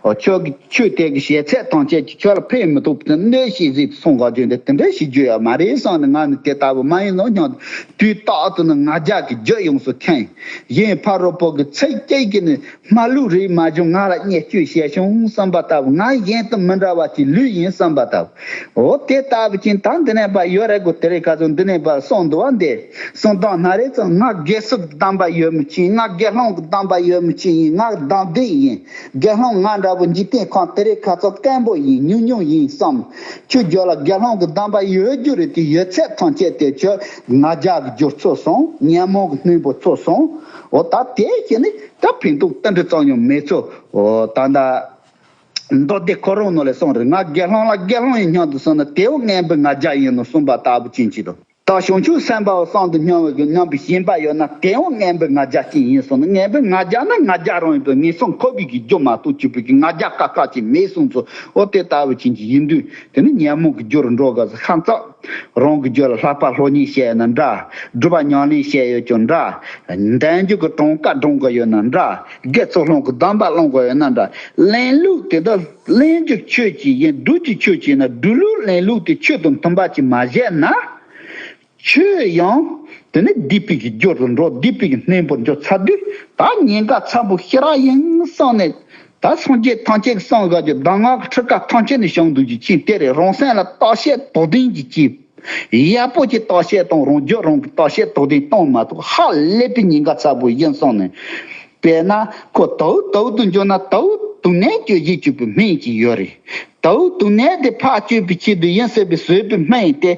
འོ་ཁྱོད་ཀྱི་ཆོས་དེ་གི་བྱས་ཚད་ཐམས་ཅད་ཀྱིས་ཁྱོད་ལ་ཕན་མི་ཐོགས་པའི་གནོད་ཤིག་ཟིག་སོང་ག་རྒྱུ་འདི་དེ་འདྲ་ཞིག་རྒྱུ་ཡོད་མ་རེད་བསམ་ནས་ང་ནི་དེ་ལྟ་བུ་མ་ཡིན་ནོ་སྙམ་དུས་རྟག་ཏུ་ནི་ང་རྒྱལ་གྱི་རྒྱུད་ཡོངས་སུ་ཁེངས། གཞན་ཕ་རོལ་པོ་གི་ཚིག་གཅིག་གིས་ནི་མ་ལུས་རིག་མ་བྱུང་ང་ལ་བརྙས་བཅོས་བྱས་བྱུང་བསམ་པ་ལྟ་བུ། ང་གཞན་དང་མི་འདྲ་བ་ཅིག་ལུས་ཡིན་བསམ་པ་ལྟ་བུ། འོ་དེ་ལྟ་བུ་ཅིག་ད་འདི་ནས་ཕར་ཡོད་རེད་གོ། དེ་རིང་ཁ་སང་འདི་ནས་ཕར་གསུངས་འདུག་བ། འདི་གསུངས་སྟངས་སྣ་རེ་ཙམ། ང་དགེ་ཚུལ་གྱི་གདམས་པ་ཡོད་མི་ཅིག་ཡིན། ང་དགེ་སློང་གི་གདམས་པ་ཡོད་མི་ཅིག་ཡིན། ང་གདམས་ངག་ཡིན། དགེ་སློང་ང་འདྲ་ ལྟ་བུ་འཇིག་རྟེན་ཁམས་དེ་རིང་ཁ་ཚ་སྐམ་པོ་ཡིན། ཉུང་ཉུང་ཡིན་བསམ། ཁྱོད་རྒྱུད་ལ་དགེ་སློང་གི་སྡོམ་པ་ཡོད་རྒྱུ་རེད་དེ། ཡོད་ཚད་ཐམས་ཅད་དེ་ཁྱོད་ང་རྒྱལ་གྱི་རྒྱུར་ཚུད་སོང་། ཉོན་མོངས་ཀྱི་སྣུམ་པོ་ཚུད་སོང་། འོ་ད་དེ་བྱས་ནས་ད་ཕན་ཐོགས་ཏིལ་འབྲུ་ཙམ་ཡང་མེད་ཚུལ། འོ་ད་ད། མདོ་སྡེ་ཁོ་རང་ནང་ལ་གསུངས་རེད། ང་དགེ་སློང་ལ་དགེ་སློང་ཡི་སྙིང་དུ་སོང་ན། དེའོ་ངན་པའི་ང་རྒྱལ་ཡིན་ནོ་གསུངས་པ་ལྟ་བུ་ཅན་ཅིག་དང་། ད་བྱང་ཆུབ་སེམས་དཔའ་བསམ་དུ་སྙམ་པའི་སྙམ་པའི་ཞེན་པ་ཡོད་ན། དེའོ་ངན་པའི་ང་རྒྱལ་ཅན་ཡིན་གསུངས་ན། ངན་པའི་ང་རྒྱལ་ན་ང་རྒྱལ་རང་ཡིན་པའི་ངན་སོང་འཁོར་བའི་གི་རྒྱུ་མ་གཏོགས་ཆོད་པའི་གི་ང་རྒྱལ་ཀ་ཁ་ཅིག་མེད་གསུངས་ཚུལ། འོ་དེ་ལྟ་བུ་ཅན་གྱི་ཡིན་དུས། དེ་ནི་ཉོན་མོངས་ཀྱི་རྒྱུར་འགྲོ་དགོས་ཟེར། ཁ་ཚ། རང་གི་རྒྱུད་ལ་བསླབ་པ་སློབ་གཉེར་བྱས་ཡོད་ན་འདྲ། སྒྲུབ་པ་ཉམས་ལེན་བྱས་ཡོད་ཀྱང་འདྲ། འདོན་རྒྱུ་གི་གྲངས་ཀ་སྒྲུབ་དགོས་ཡོད་ན་འདྲ། དགེ་ཚུལ་སློང་གི་སྡོམ་པ་བླང་དགོས་ཡོད་ན་འདྲ། ལེན་ལུགས་དེ་དག་ལེན་རྒྱུ་ཆོས་ཅིག་ཡིན། སྒྲུབ་རྒྱུ་ཆོས་ཅིག་ཡིན་ན། སྒྲུབ་ལུགས་ལེན་ལུགས་དེ་ཆོས་དང་མཐུན་པ་ཅིག་མ་བྱས་ན། ཆོས་ཡང་དེ་ནི་སྡིག་པའི་གི་རྒྱུ་རུ་འགྲོ། སྡིག་པའི་གི་གནས་པོར་འགྱུར་ཚར་དུས། ད་ཉེན་ཁ་ཚ་པོ་ཞེ་དྲག་ཡིན་བསམ་ནས། ད་སངས་རྒྱས་ཐམས་ཅད་ཀྱི་གསུང་ག་རྒྱུ། གདམས་ངག་གི་ཁྲིད་ཀ་ཐམས་ཅད་ནས་བྱང་དུ་གི་ཅིག་དེ་རེད། རང་སེམས་ལ་བརྟག་དཔྱད་དོགས་ཟོན་གྱི་ཅིག་ཡག་པོ་ཅིག་བརྟག་དཔྱད་དང་། རང་རྒྱུད་རང་གི་བརྟག་དཔྱད་དོགས་ཟོན་བཏང་མ་ཐུབ། ཧ་ལས་པའི་ཉེན་ཁ་ཚ་པོ་ཡིན་བསམ་ནས། དཔེར་ན་ཁོ་དྭ་བོ་དྭ་བོ་དུ་འཇོག་ན། དྭ་བོ་དུག་ནད་བཅོས་བྱེད་བཅོས་པའི་སྨན་ཅིག་ཡོད་རེད། དྭ་བོ་དུག་ནད་དེ་ཕར་བཅོས་པའི་ཆེད་དུ་ཡིན་ཟེར་བའི་བཟོས་པའི་སྨན་དེ།